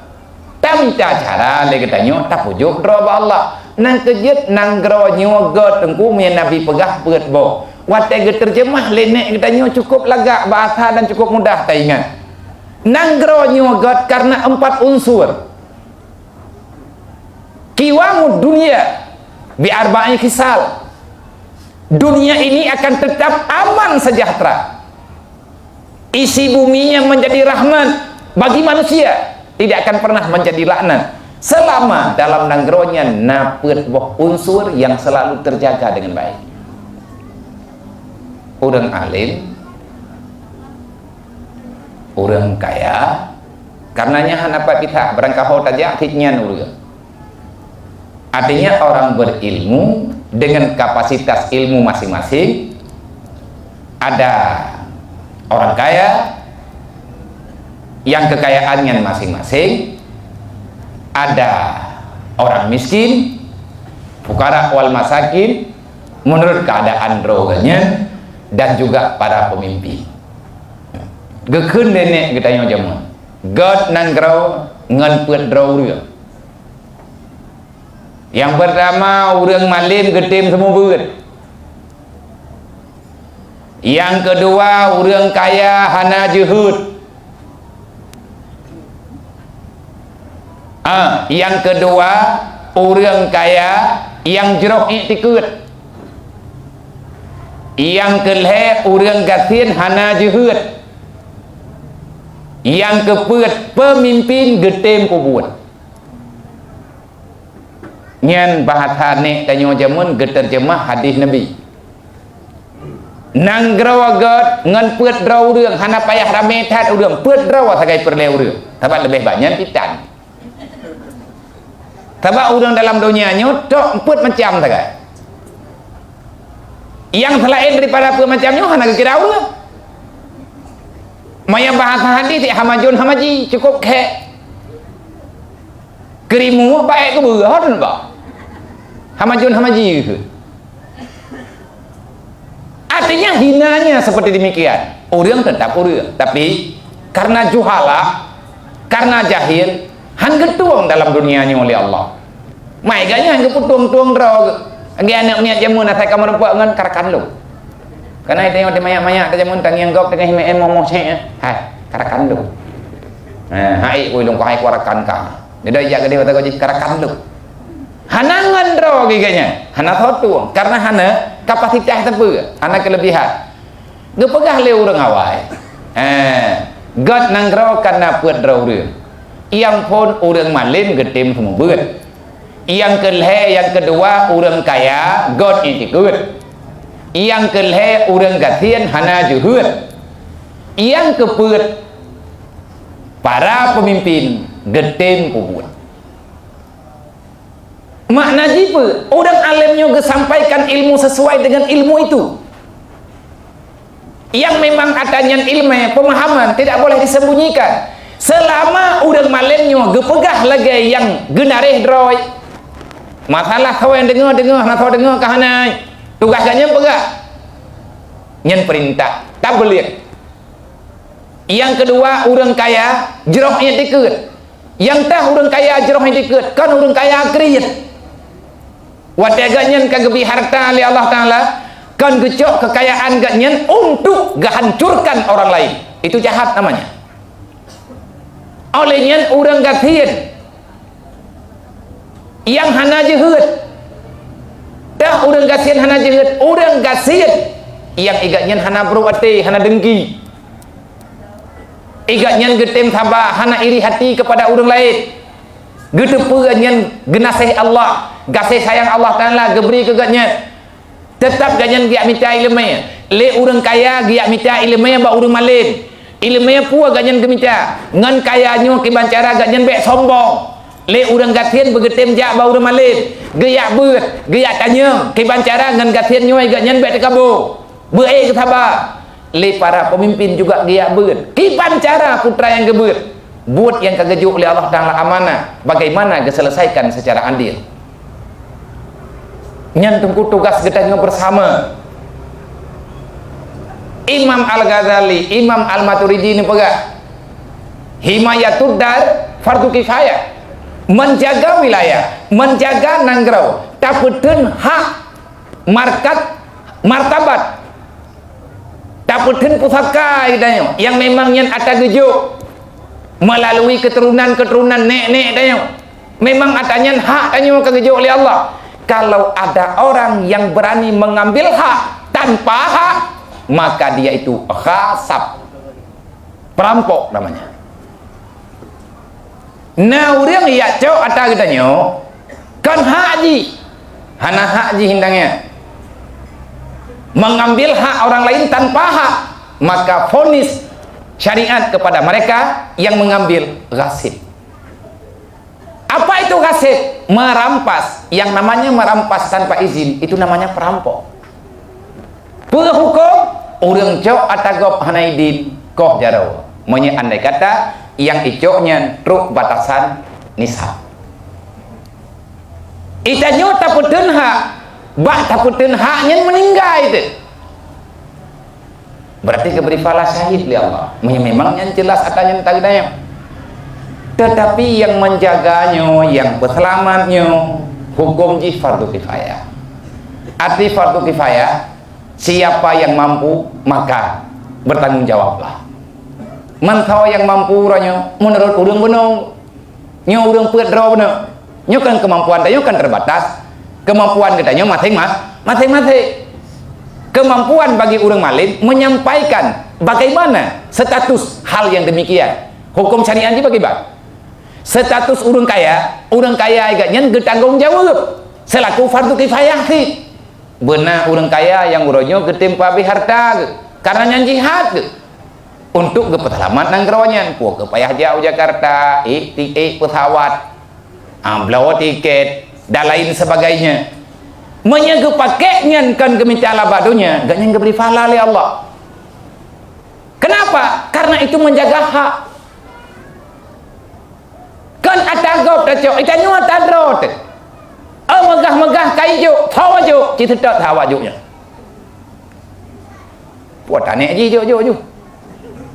Tamita cara lé geutanyoe tapujoh droe bak Allah. Nang keujeuet nanggroe nyoe göt teungku meunyoe Nabi peugah peuet boh. Watèe geuteurjeumah lé nèk geutanyoe cukôp lagak bahasa dan cukôp mudah taingat. Nanggroe nyoe göt karena empat unsur. Qiwamud dunya bi arba'i khisal. Dunia ini akan tetap aman sejahtera. Isi bumi nyan menjadi rahmat bagi manusia, tidak akan pernah menjadi laknat selama dalam nanggroe nyan na peuet boh unsur nyang selalu terjaga dengan baik. Ureuëng alim, ureuëng kaya, karenanya hana pat pih that, barangkaho tajak cit nyan ureuëng. Artinya, orang berilmu dengan kapasitas ilmu masing-masing. Ada orang kaya yang kekayaannya masing-masing, ada orang miskin, fukara wal masakin, menurut keadaan droe nyan, dan juga para pemimpin. Geukheun lé nèk geutanyoe jameun, göt nanggroe ngon peuet droe ureuëng. Nyang peurtama, ureuëng malem geutem seumeubeuet. Nyang keudua, ureuëng kaya hana jeuhet. Ah, nyang keudua, ureuëng kaya nyang jroh iktikeuet. Nyang keulhèe, ureuëng gasien hana jeuhet. Nyang keupeuet, peumimpin geutem peubuet. Nyan bahasa nèk tanyoe jameun geuteurjeumah hadis Nabi. Nanggroe göt ngon peuet droe ureuëng, hana payah ramé that ureuëng, peuet droe sagai peureulèe ureuëng. Sabab leubeh banyak pitan. Sabab ureuëng dalam donya nyoe tok peuet macam sagai. Nyang seulaén daripada peuet macam nyoe hana geukira ureuëng. Maya bahasa hadis, hamajon hamaji, cukup khèk. Keurimuek baék keubeue, hon bah. Hamajon hamaji keuh. Artinya, hinanya seperti demikian. Ureuëng tetap ureuëng. Tapi, karena juhala, karena jahil, han geutueng dalam dunia nyoe lé Allah. Mai geuh nyan geupeutueng-tueng droe. Lagèe aneuk miet jameun asai ka meurumpok ngon karakan lôn. Kana tanyoe manyak-manyak ta jameun tangieng gob teungoh M M momoh syek, eh. Hai, karakan lôn. Eh, hai, ui lôn hai karakan ka. Jadi jak geude mata gaji karakan lôn. Hana ngon droe geuh nyan, hana soe tueng, karena hana kapasitas teupeu, hana kelebihan. Geupeugah lé ureuëng awai, eh, göt nanggroe kana peuet droe ureuëng. Nyang phôn ureuëng malem geutem seumeubeuet. Nyang keulhèe, nyang keudua, ureuëng kaya göt iktikeuet. Nyang keulhèe, ureuëng gasien hana jeuhet. Nyang keupeuet, para peumimpin geutem peubuet. Makna jih peue? Ureuëng além nyoe geusampaikan ilmu sesuai dengan ilmu itu. Nyang memang ata nyan ileumèe, pemahaman, tidak boleh disembunyikan. Seulama ureuëng malém nyoe geupeugah lagèe nyang geunaréh droe, masalah soe nyang deungoe-deungoe, hana soe deungoe ka hana, tugaih geuh nyan peugah. Nyan peurintah tabligh. Nyang keudua, ureuëng kaya jroh iktikeuet. Nyang teuh ureuëng kaya jroh iktikeuet, kon ureuëng kaya kriet. Watèe geuh nyan ka geubri hareuta lé Allah Taala, kon geucok keukayaan geuh nyan untuk geuhancurkan orang lain. Itu jahat namanya. Oleh nyan ureuëng gasien nyang hana jeuhet. Teuh ureuëng gasien hana jeuhet, ureuëng gasien nyang igat nyan hana brôk até, hana dengki. Igat nyan geutem saba, hana iri hati keupada ureuëng laén. Geuteupeue nyan geunaséh Allah, gaséh sayang Allah Taala geubri keu geuh nyan. Teutap geuh nyan geujak mita ileumèe. Lé ureuëng kaya geujak mita ileumèe bak ureuëng malém. Ileumèe peue geuh nyan geumita? Ngon kaya nyoe kiban cara geuh nyan bèk sombong. Lé ureuëng gasien beugeutem jak bak ureuëng malém, geujak beuet, geujak tanyong, kiban cara ngon gasien nyoe geuh nyan bèk teukabo. Beuék geusaba. Lé para peumimpin juga geujak beuet. Kiban cara putra nyang geubeuet? Buet nyang ka geujok lé Allah Taala amanah, bagaimana geuseuleusaikon seucara adil. Nyan teungku tugas geutanyoe beusama. Imam Al-Ghazali, Imam Al-Maturidi neupeugah, himayatud dar fardu kifayah. Menjaga wilayah, menjaga nanggroe, tapeutheun hak markat, martabat. Tapeutheun pusaka geutanyoe nyang memang nyan ata geujok meulalu keuturonan-keuturonan nèk-nèk tanyoe. Memang ata nyan hak tanyoe ka geujok lé Allah. Kalau ada orang yang berani mengambil hak tanpa hak, maka dia itu ghasab. Perampok namanya. Na ureuëng jak cok ata geutanyoe, kon hak jih. Hana hak jih indang nyan. Mengambil hak orang lain tanpa hak, maka vonis syariat kepada mereka yang mengambil ghasib. Apa itu ghasib? Merampas. Yang namanya merampas tanpa izin, itu namanya perampok. Peue huköm? Ureuëng cok ata gob hana idin, koh jaroe. Meunyoe andai kata nyang icok nyan trok batasan nisab. Itanyoe tapeuteun hak, bak tapeuteun hak nyan meuninggai teuh. Berarti geubri pahala syahid lé Allah. Meunyoe memang nyan jelas ata nyan tageudayoe. Tetapi yang menjaga nyoe, yang peuseulamat nyoe, huköm jih fardu kifayah. Arti fardu kifayah, siapa yang mampu, maka bertanggung jawablah. Mantong nyang mampu uroe nyoe, meunurot ureuëng bunoe. Nyoe ureuëng peuet droe bunoe. Nyoe kan keumampuan tanyoe kan terbatas. Keumampuan geutanyoe maséng-ma-, maséng-maséng. Keumampuan bagi ureuëng malém menyampaikan bagaimana status hal yang demikian. Huköm syariat jih bagaimana? Status ureuëng kaya, ureuëng kaya geuh nyan geutanggong jaweueb selaku fardu kifayah cit. Beuna ureuëng kaya nyang uroe nyoe geutem peuhabéh hareuta geuh, kareuna nyan jihad geuh. Untuk geupeuseulamat nanggroe nyan, peue keu payah jak u Jakarta, ék ti-, ék peusawat, ah, bloe tiket, dan lain sebagainya. Meunyoe geupakék nyan kon geumita laba donya, gobnyan geubri pahala lé Allah. Kenapa? Karena itu menjaga hak. Kon ata gob tacok, itanyoe ata droe teuh. Oh, meugah-meugah ka ijok, tho jok, ci seutôt tho awak jok nyan. Peue tanék jih jok-jok ju.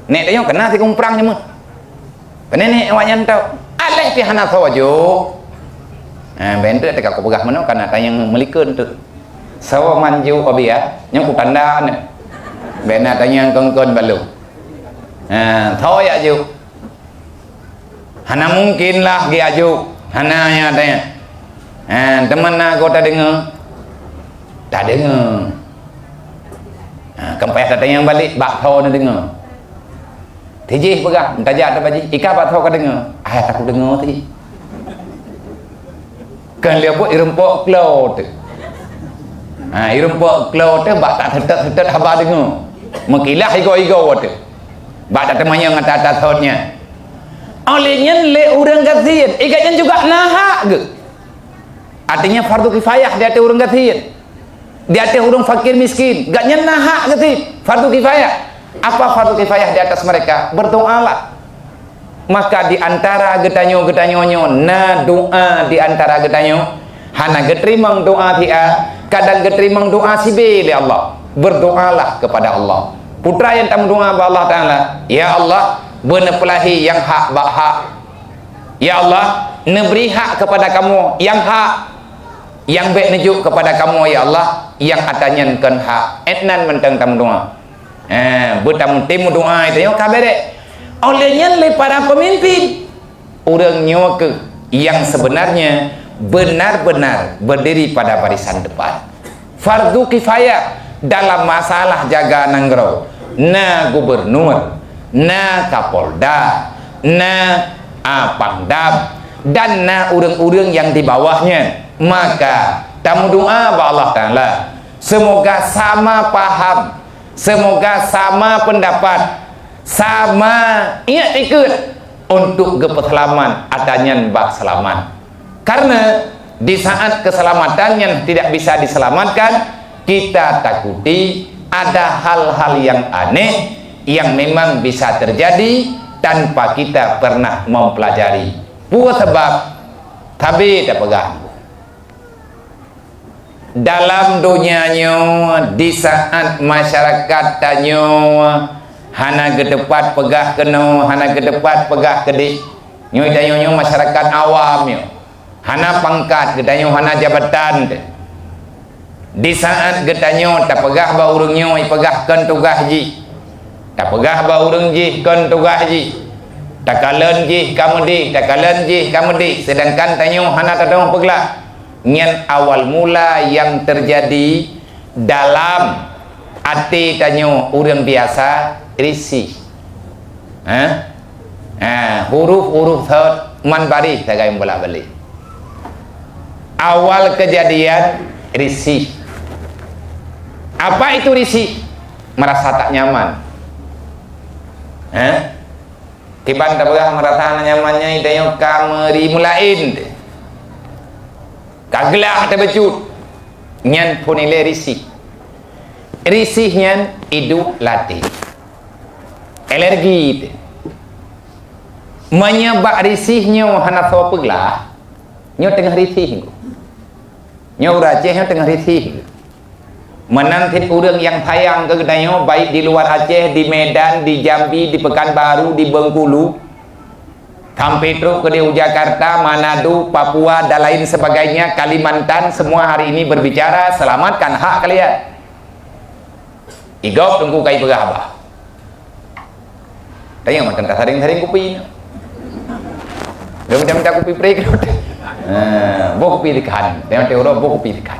Nék tanyoe keuna sikumprang nyoe meuh. Keuneuk nék awak nyan tho. Aléh pih hana tho jok. Ha, ben teuh teuka kupeugah meunoe, kana tanyong meulikot teuh. Soe man jok abi ya, nyoe kutanda nyoe. Ben na tanyong kon-kon balom. Ha, tho jak jok. Hana mungkin lah geuajuk. Hana nyang tanya. Ha, teuma na goe tadeungoe? Tadeungoe. Ha, kan payah tatanyong balek, bak tho neudeungoe. Tijih peugah, meutajak teuk bak jih, "Ika bak tho kadeungoe?" "Ah, takudeungoe tijih." Kan lheueh buet ireumpok klo teuh. Ha, ireumpok klo teuh bak taseutôt-seutôt haba deungoe. Meukilah igoe-igoe teuh. Bak tateumanyong ata-ata thot nyan. Óh lheueh nyan lé ureuëng gasien, ikat nyan juga na hak geuh. Artinya fardu kifayah di ateueh ureuëng gasien. Di ateueh ureuëng fakir miskin, gobnyan na hak geuh cit, fardu kifayah. Apa fardu kifayah di atas mereka? Berdoalah. Maka di antara geutanyoe-geutanyoe nyoe na doa di antara geutanyoe, hana geuteurimong doa si A, kadang geuteurimong doa si B lé Allah. Berdoalah kepada Allah. Peue treuk nyang tameudoa bak Allah Taala, "Ya Allah, beuneupeulahi nyang hak bak hak. Ya Allah, neubri hak kepada kamoe nyang hak." Nyang bék neujok kepada kamoe, ya Allah, nyang ata nyan kon hak. Étnan mantong tameudoa. Eh, beutamu-, tameudoa itu nyoe ka berek. Óh lheueh nyan lé para pemimpin. Ureuëng nyoe keuh nyang sebenarnya benar-benar berdiri pada barisan depan. Fardu kifayah dalam masalah jaga nanggroe. Na gubernur, na kapolda, na, a, pangdam, dan na ureuëng-ureuëng nyang di bawahnya. Maka, tameudoa bak Allah Taala, semoga sama paham, semoga sama pendapat, sama iktikad untuk geupeuseulamat ata nyan bak seulamat. Karena di saat keselamatan yang tidak bisa diselamatkan, kita takuti ada hal-hal yang aneh yang memang bisa terjadi tanpa kita pernah mempelajari. Peue sabab? Sabe tapeugah. Dalam donya nyoe, di saat masyarakat tanyoe hana geuteupat peugah keunoe, hana geuteupat peugah keudeh, nyoe tanyoe nyoe masyarakat awam nyoe, hana pangkat, geutanyoe hana jabatan teuh. Di saat geutanyoe tapeugah bak ureuëng nyoe, ipeugah kon tugaih jih, tapeugah bak ureuëng jih kon tugaih jih, takalon jih ka meudeh, takalon jih ka meudeh, sedangkan tanyoe hana tadong peuglah. Nyan awal mula nyang teujadi dalam até tanyoe ureuëng biasa, risih. Hah? Ha, huruf-huruf sot man baréh sagai bolak-balik. Awal kejadian risih. Apa itu risih? Merasa tak nyaman. Hah? Kiban tapeugah merasa nyaman nyan, tanyoe ka meuri meulaén. Ka glah teubeujeuet. Nyan phon ilée risih. Risih nyan iduek latih. Alergi teuh. Meunyoe bak risih nyoe hana soe peuglah, nyoe teungoh risih. Nyoe ureuëng Aceh nyoe teungoh risih. Meunan cit ureuëng nyang sayang keu geutanyoe, baik di luar Aceh, di Medan, di Jambi, di Pekanbaru, di Bengkulu, sampai trok keu di Jakarta, Manado, Papua, dan lain sebagainya, Kalimantan, semua hari ini berbicara, selamatkan hak kalian. Igob teungku kai peugah haba. Tanyoe mantong tasaring-saring kupi nyoe. Dia macam minta kupi prek. Ha, boh kupi dikhan. Tanyoe teuh uroe boh kupi dikhan.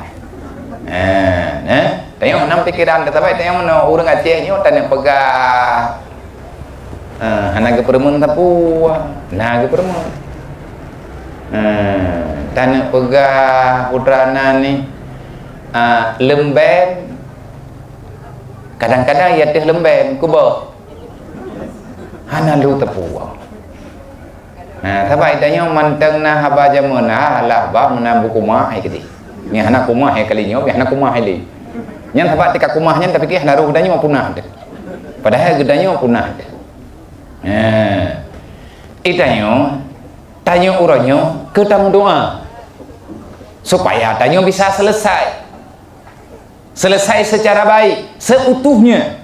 Ha, nah. Tanyoe nam pikiran dah sabai tanyoe meunoe ureuëng Aceh nyoe taneuk peugah. Ha, hana geupeureumeun sapeue. Nah geupeureumeun. Ha, taneuk peugah putra nan ni. Ha, leumbeng. Kadang-kadang ya teuh leumbeng kuboh. Hana lheueh teupuwoe. Nah, sabab tanyoe mantong na haba jameun, ah, lah bah meunan beukumah hai keudeh. Nyang hana kumah hai kali nyoe, nyang hana kumah hai lé. Nyan sabab tika kumah nyan tapike hana roh geutanyoe punah teuh. Padahai geutanyoe punah teuh. Nah, i tanyoe, tanyoe uroe nyoe keu tameudoa supaya tanyoe bisa selesai. Selesai secara baik, seutuhnya.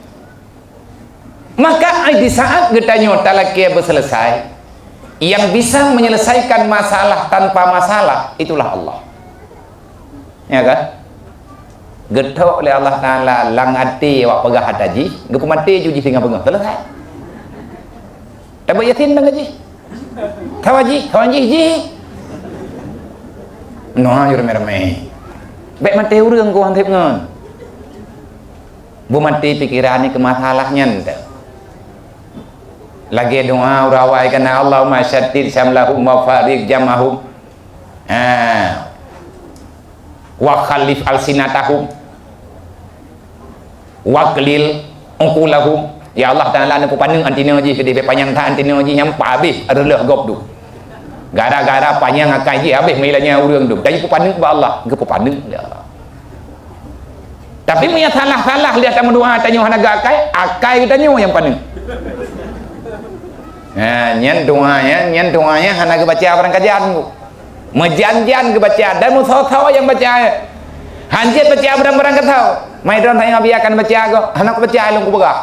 Maka, di saat geutanyoe talakée beuselesai, yang bisa menyelesaikan masalah tanpa masalah, itulah Allah. Ya kan? Geuthok lé Allah Taala lam até awak peugah ata jih, geupeumaté ju jih singoh beungoh. Selesai. Tabat Yasin dang jih. Kawan jih, kawan jih, jih. Noh, ayo ramé-ramé. Bék maté ureuëng keu han seb ngon. Beumaté pikeran ni keu masalah nyan teuh. Lagée doa urawai kana Allahumma syattit syamlahum wa fariq jam'ahum. Ha. Wa khalif alsinatahum. Wa qlil uqulahum. Ya Allah Taala, neupeupaneuk anteuna jih keudeh, bék panyang that anteuna jih nyang habéh reuloh gob tu. Gara-gara panyang akai jih habéh meulanya ureuëng tu. Tanyoe peupaneuk bak Allah, geupeupaneuk lé Allah. Tapi meunyoe salah-salah lé tameudoa tanyoe hana geuakai, akai geutanyoe nyang paneuk. Ha, nyan doa nyan, nyan doa nyan hana geubaca barang kajan. Meujan-jan geubaca dan meusoe-soe nyang baca. Hanjeuet baca barang-barang kasoe. Mai droe tanyoe biakan baca gob. Hana kubaca ilong kupeugah.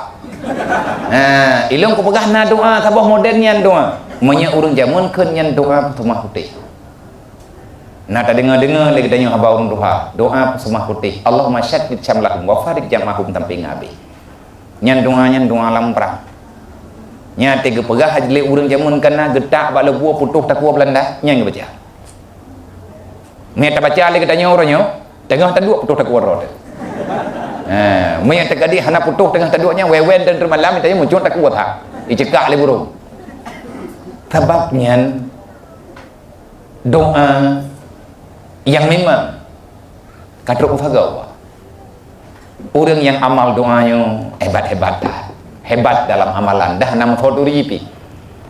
Ha, ilong kupeugah na doa saboh model nyan doa. Meunyoe ureuëng jameun kheun nyan doa peuseumah putéh. Na tadeungoe-deungoe lé geutanyoe haba ureuëng tuha. Doa peuseumah putéh. Allahumma syattit syamlahum wa fariq jam'ahum sampai ngabéh. Nyan doa nyan doa lam prang. Nyan teuh geupeugah lé ureuëng jameun kana geutak bak leubue putôh takue Beulanda, nyan geubaca. Mé tabaca lé geutanyoe uroe nyoe, teungoh taduek putôh takue droe teuh. Ha, mé nyang teugadih hana putôh teungoh taduek nyan, wewen dan teumalam tanyoe muncul takue that. Icekak lé burung. Sabab nyan doa nyang memang ka trok usaha Allah. Ureuëng nyang amal doa nyoe hebat-hebat that. Hebat dalam amalan, dah na meuthot duri pih.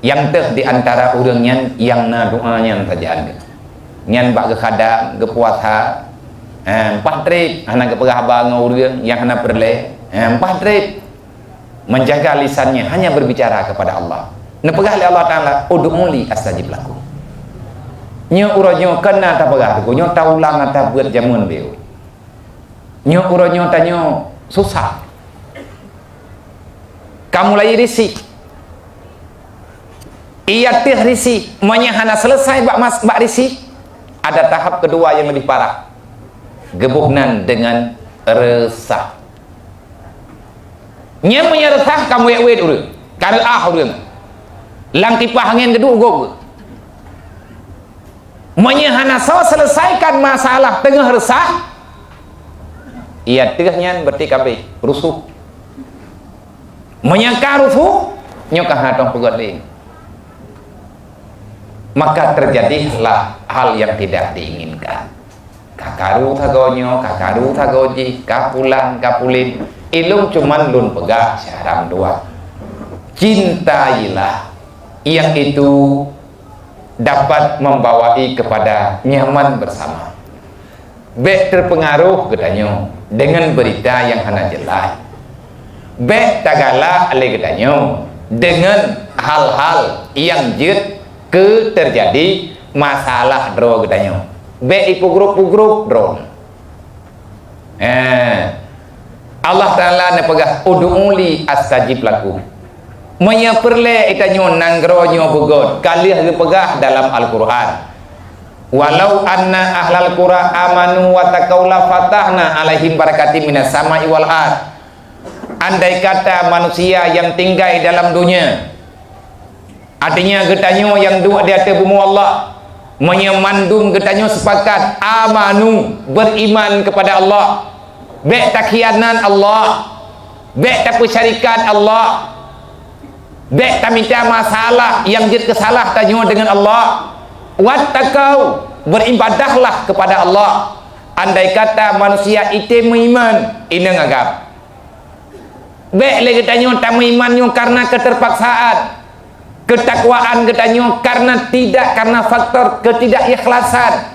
Nyang teuh di antara ureuëng nyan nyang na doa nyan sajan. Nyan bak geukhadam, geupuasa, eh, mpah treb hana geupeugah haba ngon ureuëng nyang hana peureulée, eh, mpah treb. Menjaga lisannya hanya berbicara kepada Allah. Neupeugah lé Allah Taala, "Ud'uni astajib lakum." Nyoe uroe nyoe kana tapeugah teungku, nyoe taulang ata buet jameun beue. Nyoe uroe nyoe tanyoe susah. Ka mulai risih. Iya teuh risih, meunyoe hana selesai bak mas-, bak risih, ada tahap kedua yang lebih parah. Geuboh nan dengan resah. Nyan meunyoe resah ka muet-uet ureuëng, ka reuah ureuëng. Lam kipah angén geuduek gob. Meunyoe hana soe selesaikan masalah teungoh resah, iya teuh nyan berarti ka abéh rusuh. Meunyoe ka rusuh, Nyoe ka hana teupeugét lé. Maka terjadilah hal yang tidak diinginkan. Ka karu sagoe nyoe, ka karu sagoe jih, ka pulan, ka pulen. Ilôn cuman lôn peugah syarat dua. Cintailah yang itu dapat membawai kepada nyaman bersama. Bék terpengaruh geutanyoe dengan berita yang hana jelas. Bék tagalak lé geutanyoe dengan hal-hal yang jeuet keu terjadi masalah droe geutanyoe. Bék ipeugrôp-peugrôp droe. Eh, Allah Taala neupeugah, "Ud'uni astajib lakum." Meunyoe peureulée geutanyoe nanggroe nyoe beugét, ka lheueh geupeugah dalam Al-Qur'an, "Walau anna ahlal qura amanu wa taqaw la fatahna alaihim barakatim minas sama'i wal ard." Andai kata manusia yang tinggai dalam dunia, artinya geutanyoe nyang duek di ateueh bumoe Allah, meunyoe mandum geutanyoe sepakat amanu, beriman kepada Allah, bék takhianat Allah, bék tapeusyarikat Allah, bék tamita masalah nyang jeuet keu salah tanyoe deungon Allah, wattaqau, beribadahlah kepada Allah. Andai kata manusia item meuiman, inong agam. Bék lé geutanyoe tameuiman nyoe karena keterpaksaan. Ketakwaan geutanyoe karena tidak, karena faktor ketidakikhlasan.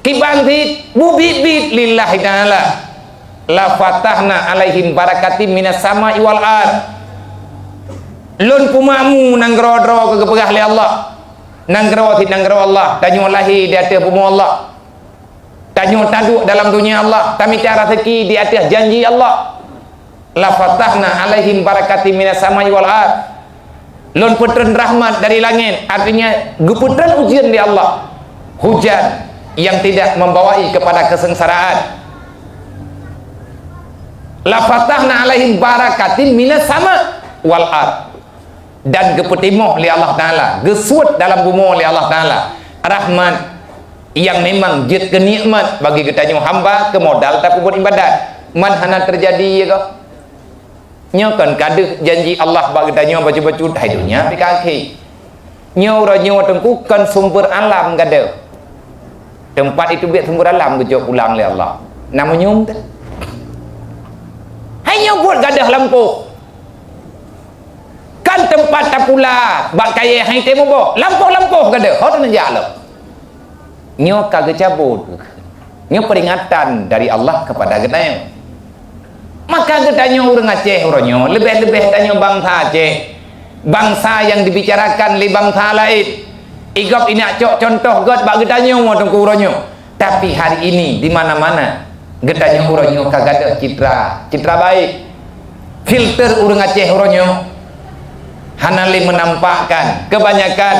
Kiban cit bubit-bit lillahi ta'ala. La fatahna alaihim barakatim minas sama'i wal ard. Lôn peumakmu nanggroe droe keu geupeugah lé Allah. Nanggroe cit nanggroe Allah, tanyoe lahé di ateueh bumoe Allah. Tanyoe taduek dalam dunia Allah, tamita raseuki di ateueh janji Allah. La fatahna alaihim barakatim minas sama'i wal ard. Lôn peutreun rahmat dari langét, artinya geupeutreun ujeuen di Allah. Hujan yang tidak membawai kepada kesengsaraan. La fatahna alaihim barakatim minas sama wal ard. Dan geupeutimoh lé Allah Taala, geusuet dalam bumoe lé Allah Taala rahmat nyang memang jeuet keu nikmat bagi geutanyoe hamba keu modal tapeubuet ibadat. Man hana teujadi, ya kah? Nyoe kon ka deuh janji Allah bak geutanyoe bacut-bacut, hai donya pih ka akhé. Nyoe uroe nyoe teungku kon sumber alam gadoh. Teumpat itu biet sumber alam geucok pulang lé Allah. Na meunyum teuh. Hai nyoe buet gadoh lampôh. Kan teumpat tapula bak kayée hai teuh muboh, lampôh-lampôh gadoh, ho teuh neujak lom. Nyoe ka geucabut. Nyoe peringatan dari Allah kepada geutanyoe. Maka geutanyoe ureuëng Aceh uroe nyoe, leubeh-leubeh tanyoe bansa Aceh, bansa nyang dibicarakan lé bansa laén. Igob inak cok contoh gét bak geutanyoe teungku uroe nyoe. Tapi hari ini di mana-mana geutanyoe uroe nyoe ka gadôh citra, citra baik. Filter ureuëng Aceh uroe nyoe hana lé meunampakkan. Kebanyakan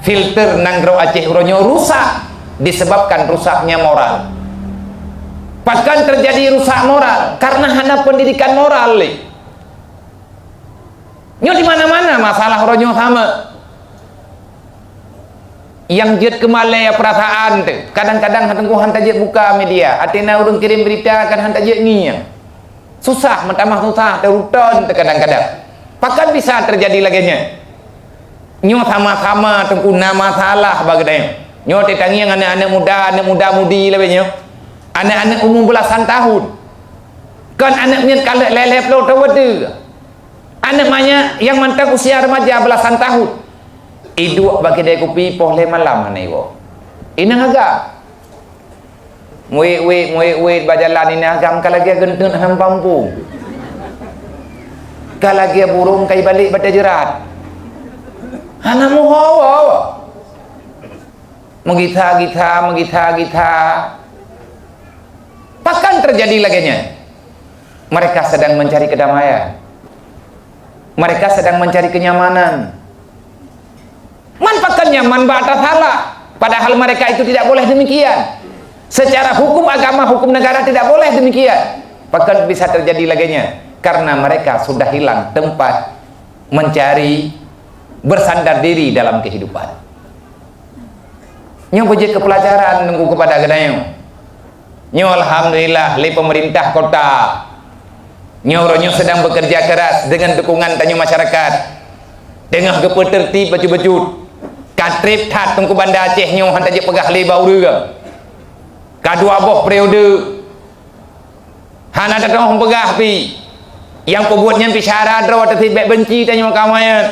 filter nanggroe Aceh uroe nyoe rusak disebabkan rusaknya moral. Pakon teujadi rusak moral? Karena hana pendidikan moral lé. Nyoe di mana-mana masalah uroe nyoe sama. Nyang jeuet keu malée peurasaan teuh, kadang-kadang teungku han tajeuet buka media. Até na ureuëng kirém beurita kan han tajeuet ngieng. Susah, meutamah susah, teuruton teuh kadang-kadang. Pakon bisa teujadi lagée nyan? Nyoe sama-sama teungku na masalah bak geutanyoe. Nyoe teutangieng aneuëk-aneuëk muda, aneuëk muda-mudi lagée nyoe. Aneuëk-aneuëk umu beulasan tahun. Kon aneuëk miet kaleuek lhée-lhée ploh thon watée. Aneuëk manyak nyang mantong usia remaja beulasan tahun. Iduek bak keudée kupi poh lhée malam hana iwoe. Inong agam. Muet-muet, muet-muet bak jalan inong agam ka lagée geunteut han mampu. Ka lagée burông ka ibalek batée jeurat. Hana meuho woe. Meugisa-gisa, meugisa-gisa. Pakon teujadi lagée nyan? Mereka sedang mencari kedamaian. Mereka sedang mencari kenyamanan. Man pakon nyaman bak ata salah, padahal mereka itu tidak boleh demikian. Secara hukum agama, hukum negara tidak boleh demikian. Pakon bisa terjadi lagée nyan? Karena mereka sudah hilang tempat mencari, bersandar diri dalam kehidupan. Nyoe beujeuet keu peulajaran teungku keupada geutanyoe. Nyoe alhamdulillah lé peumeurintah kota Nyoe uroe nyoe sedang bekerja keras dengan dukungan tanyoe masyarakat. Teungoh geupeuteurtib bacut-bacut. Ka treb that Teungku Banda Aceh nyoe hana jeuet peugah lé bak ureuëng. Ka dua boh periode. Hana teuteumé peugah pi. Nyang peubuet nyan pi syara droe teuh bèk benci tanyoe kawan nyan.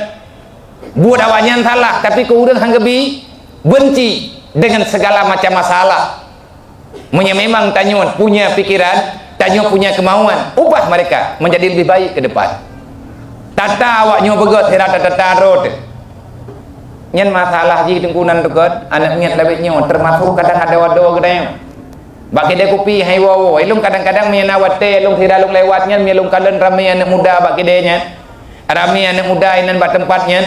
Buet awaknyan salah, tapi keu ureuëng han geubi benci dengan segala macam masalah. Meunyoe memang tanyoe punya pikiran, tanyoe punya kemauan, ubah mereka menjadi lebih baik ke depan. Tata awaknyoe beugöt sira tata droe teuh. Nyan masalah jih Teungku nan tukot, aneuk miet lawét nyoe, termasuk kadang adoe-adoe geutanyoe. Bak keude kupi hai woe-woe, ilong kadang-kadang meunyoe na watèe ilong sira lôn lewat nyan, meunyoe lôn kalon ramé aneuk muda bak keude nyan. Ramé aneuk muda inan bak teumpat nyan.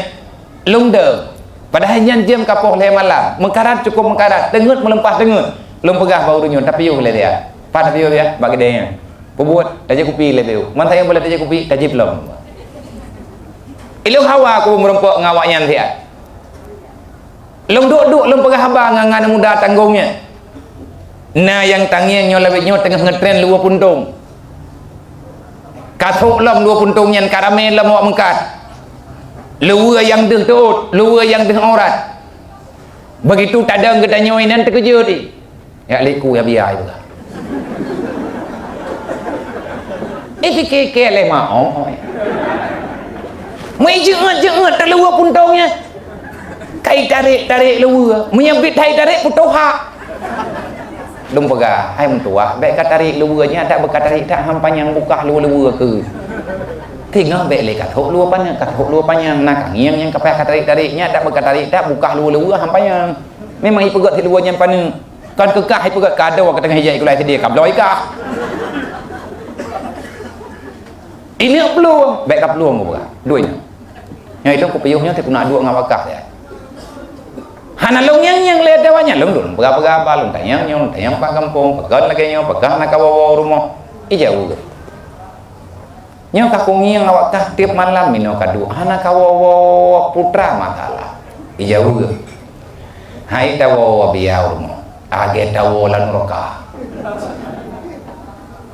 Lôn deuh. Padahai nyan jeuem ka poh lhèe malam. Meukarat cukup meukarat, teungeut meuleumpah teungeut. Lôn peugah bak ureuëng nyoe, "Tapiôh lé dia." "Pat tapiôh dia?" "Bak keude nyan." Peubuet, tajak kupi lé piôh. Man sayang boleh tajak kupi, tajak lom. Ilong hawa ku meureumpok ngon awaknyan siat. Lôn duek-duek lôn peugah haba ngon, ngon aneuk muda tanggong nyan. Na nyang tangieng nyoe lawét nyoe teungoh ngetren luweue puntông. Ka sôk lom luweue puntông nyan ka ramé lom awak meungkat. Luweue nyang deuh teuôt, luweue nyang deuh aurat. Begitu tadong geutanyoe inan teukeujot. Jak liku ya biaya ibu. Eh, sikike lé ma, oh, oh. Mui jeuet-jeuet teuh luweue puntông nyan. Kai tarek-tarek luweue, meunyoe bit hai tarek putôh hak. Lôn peugah, "Hai meutuah, bèk ka tarek luweue nyan, dak beuka tarek dak han panyang bukah luweue-luweue keu." Teungoh bèk lé ka thok luweue panyang, ka thok luweue panyang, na kangieng nyang ka payah ka tarek-tarek nyan, dak beuka tarek dak bukah luweue-luweue han panyang. Memang ipeugöt si luweue nyan paneuk. Kon keukah ipeugöt kado ka teungoh ijak ikulai sideh ka bloe ikah. Ineuk plueng, bèk ka plueng geupeugah. Dua ineuk. Nyoe ilong kupiôh nyoe teuh keuneuk duek ngon wakah ya. Hana lôn nyang-nyang lé dawa nyan lôn dum peugah-peugah ba lôn tanyong nyoe, tanyong bak gampông, peugah lagèe nyoe, peugah na kawoe-woe rumoh. Ija ureueng. Nyoe ka kungieng awak kah tiep malam inoe ka duek hana kawoe-woe putra masalah. Ija ureueng. Hai tawoe-woe biya rumoh. Agé tawoe lam nuraka.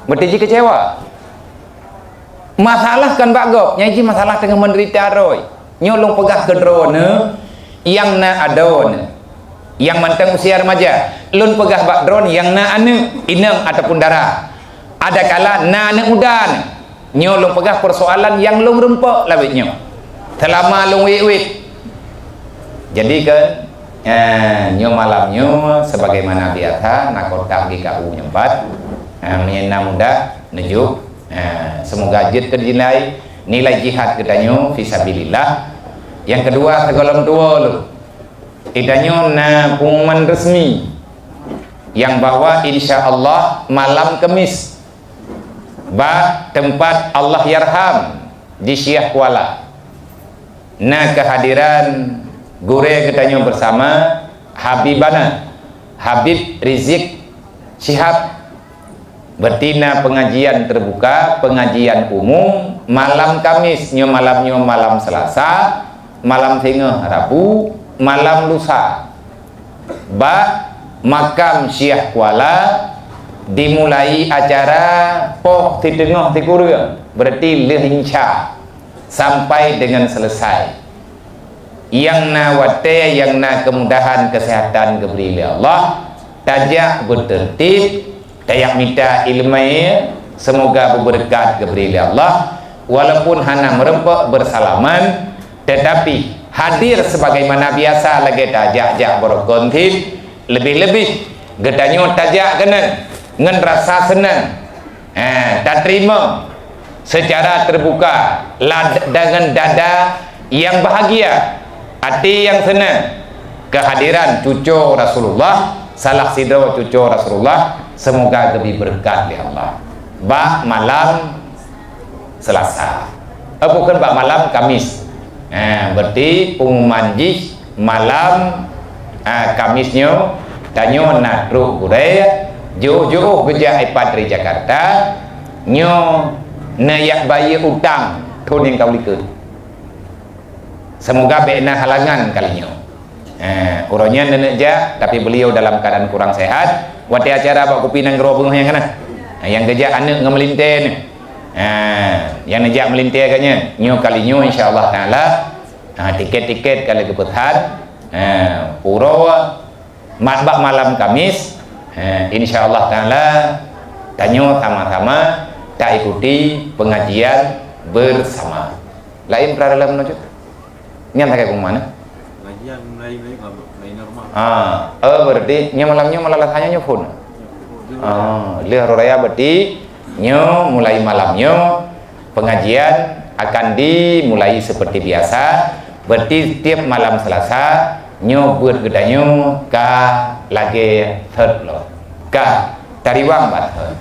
Beutôi jih kecewa. Masalah kon bak gob, nyan jih masalah teungoh meudeurita droe. Nyoe lôn peugah keu droeneuh nyang na adoe neuh. Nyang mantong usia remaja, lôn peugah bak droeneuh nyang na aneuk, inong ataupun dara. Adakala na aneuk muda neuh. Nyoe lôn peugah peusoalan nyang lôn rumpok lawét nyoe. Seulama lôn wét-wét. Jadi kan, eh, nyoe malam nyoe sebagaimana biasa, na kotak GKU nyoe pat. Eh, meunyoe na mudah, neujoh. Eh, semoga jeuet keu nilai, nilai jihad geutanyoe fi sabilillah. Nyang keudua, sigohlom tuwoe lôn. Geutanyoe na pengumuman resmi nyang bahwa insya Allah malam Kemis bak teumpat Allahyarham di Syiah Kuala na kehadiran gurèe geutanyoe bersama Habibana Habib Rizik Syihab. Berarti na pengajian terbuka, pengajian umum malam Kamis, nyoe malam nyoe malam Selasa, malam singoh Rabu, malam lusa. Bak makam Syiah Kuala dimulai acara poh siteungoh sikureueng, berarti lheuh insya sampai dengan selesai. Nyang na watèe, nyang na kemudahan kesehatan geubri lé Allah, tajak beuteurtib, tajak mita ileumèe, semoga beubeureukat geubri lé Allah, walaupun hana meurumpok beusalaman, teutapi hadir sebagaimana biasa lagèe tajak-jak beurukon cit, leubeh-leubeh geutanyoe tajak keunan ngon rasa seunang. Eh, tateurimong secara terbuka lad-, dengan dada yang bahagia, até nyang seunang kehadiran cuco Rasulullah, salah sidroe cuco Rasulullah, semoga geubri beureukat lé Allah. Bak malam Selasa. Eh, bukan, bak malam Kamis. Eh, berarti pengumuman jih malam, ah, Kamis nyoe, tanyoe na trok gurèe, jiôh-jiôh geujak ipat dari Jakarta, nyoe neujak bayeue utang thôn nyang ka u likôt. Semoga bèk na halangan kali nyoe. Eh, uroe nyan neuneuk jak, tapi beliau dalam keadaan kurang sehat. Watèe acara bak kupi nanggroe beungoh nyang kana. Eh, nyang geujak aneuk ngon meulintèe nyoe. Ha, nyang neujak meulintèe geuh nyan. Nyoe kali nyoe insya Allah taala, ha, tiket-tiket ka lheueh geupeusan. Ha, uroe mat bak malam Kamis, ha, insya Allah taala tanyoe sama-sama taikuti pengajian bersama. Laén peurara lam nyoe. Nyan sagai pengumuman, eh? Pengajian mulai, mulai, mulai normal. Ah, oh, berarti nyoe malam nyoe malah rasanya nyoe phôn. Ah, lheueh raya berarti nyoe mulai malam nyoe pengajian akan dimulai seperti biasa. Berarti setiap malam Selasa nyoe buet geutanyoe ka lagèe third floor. Ka tariwang bak third.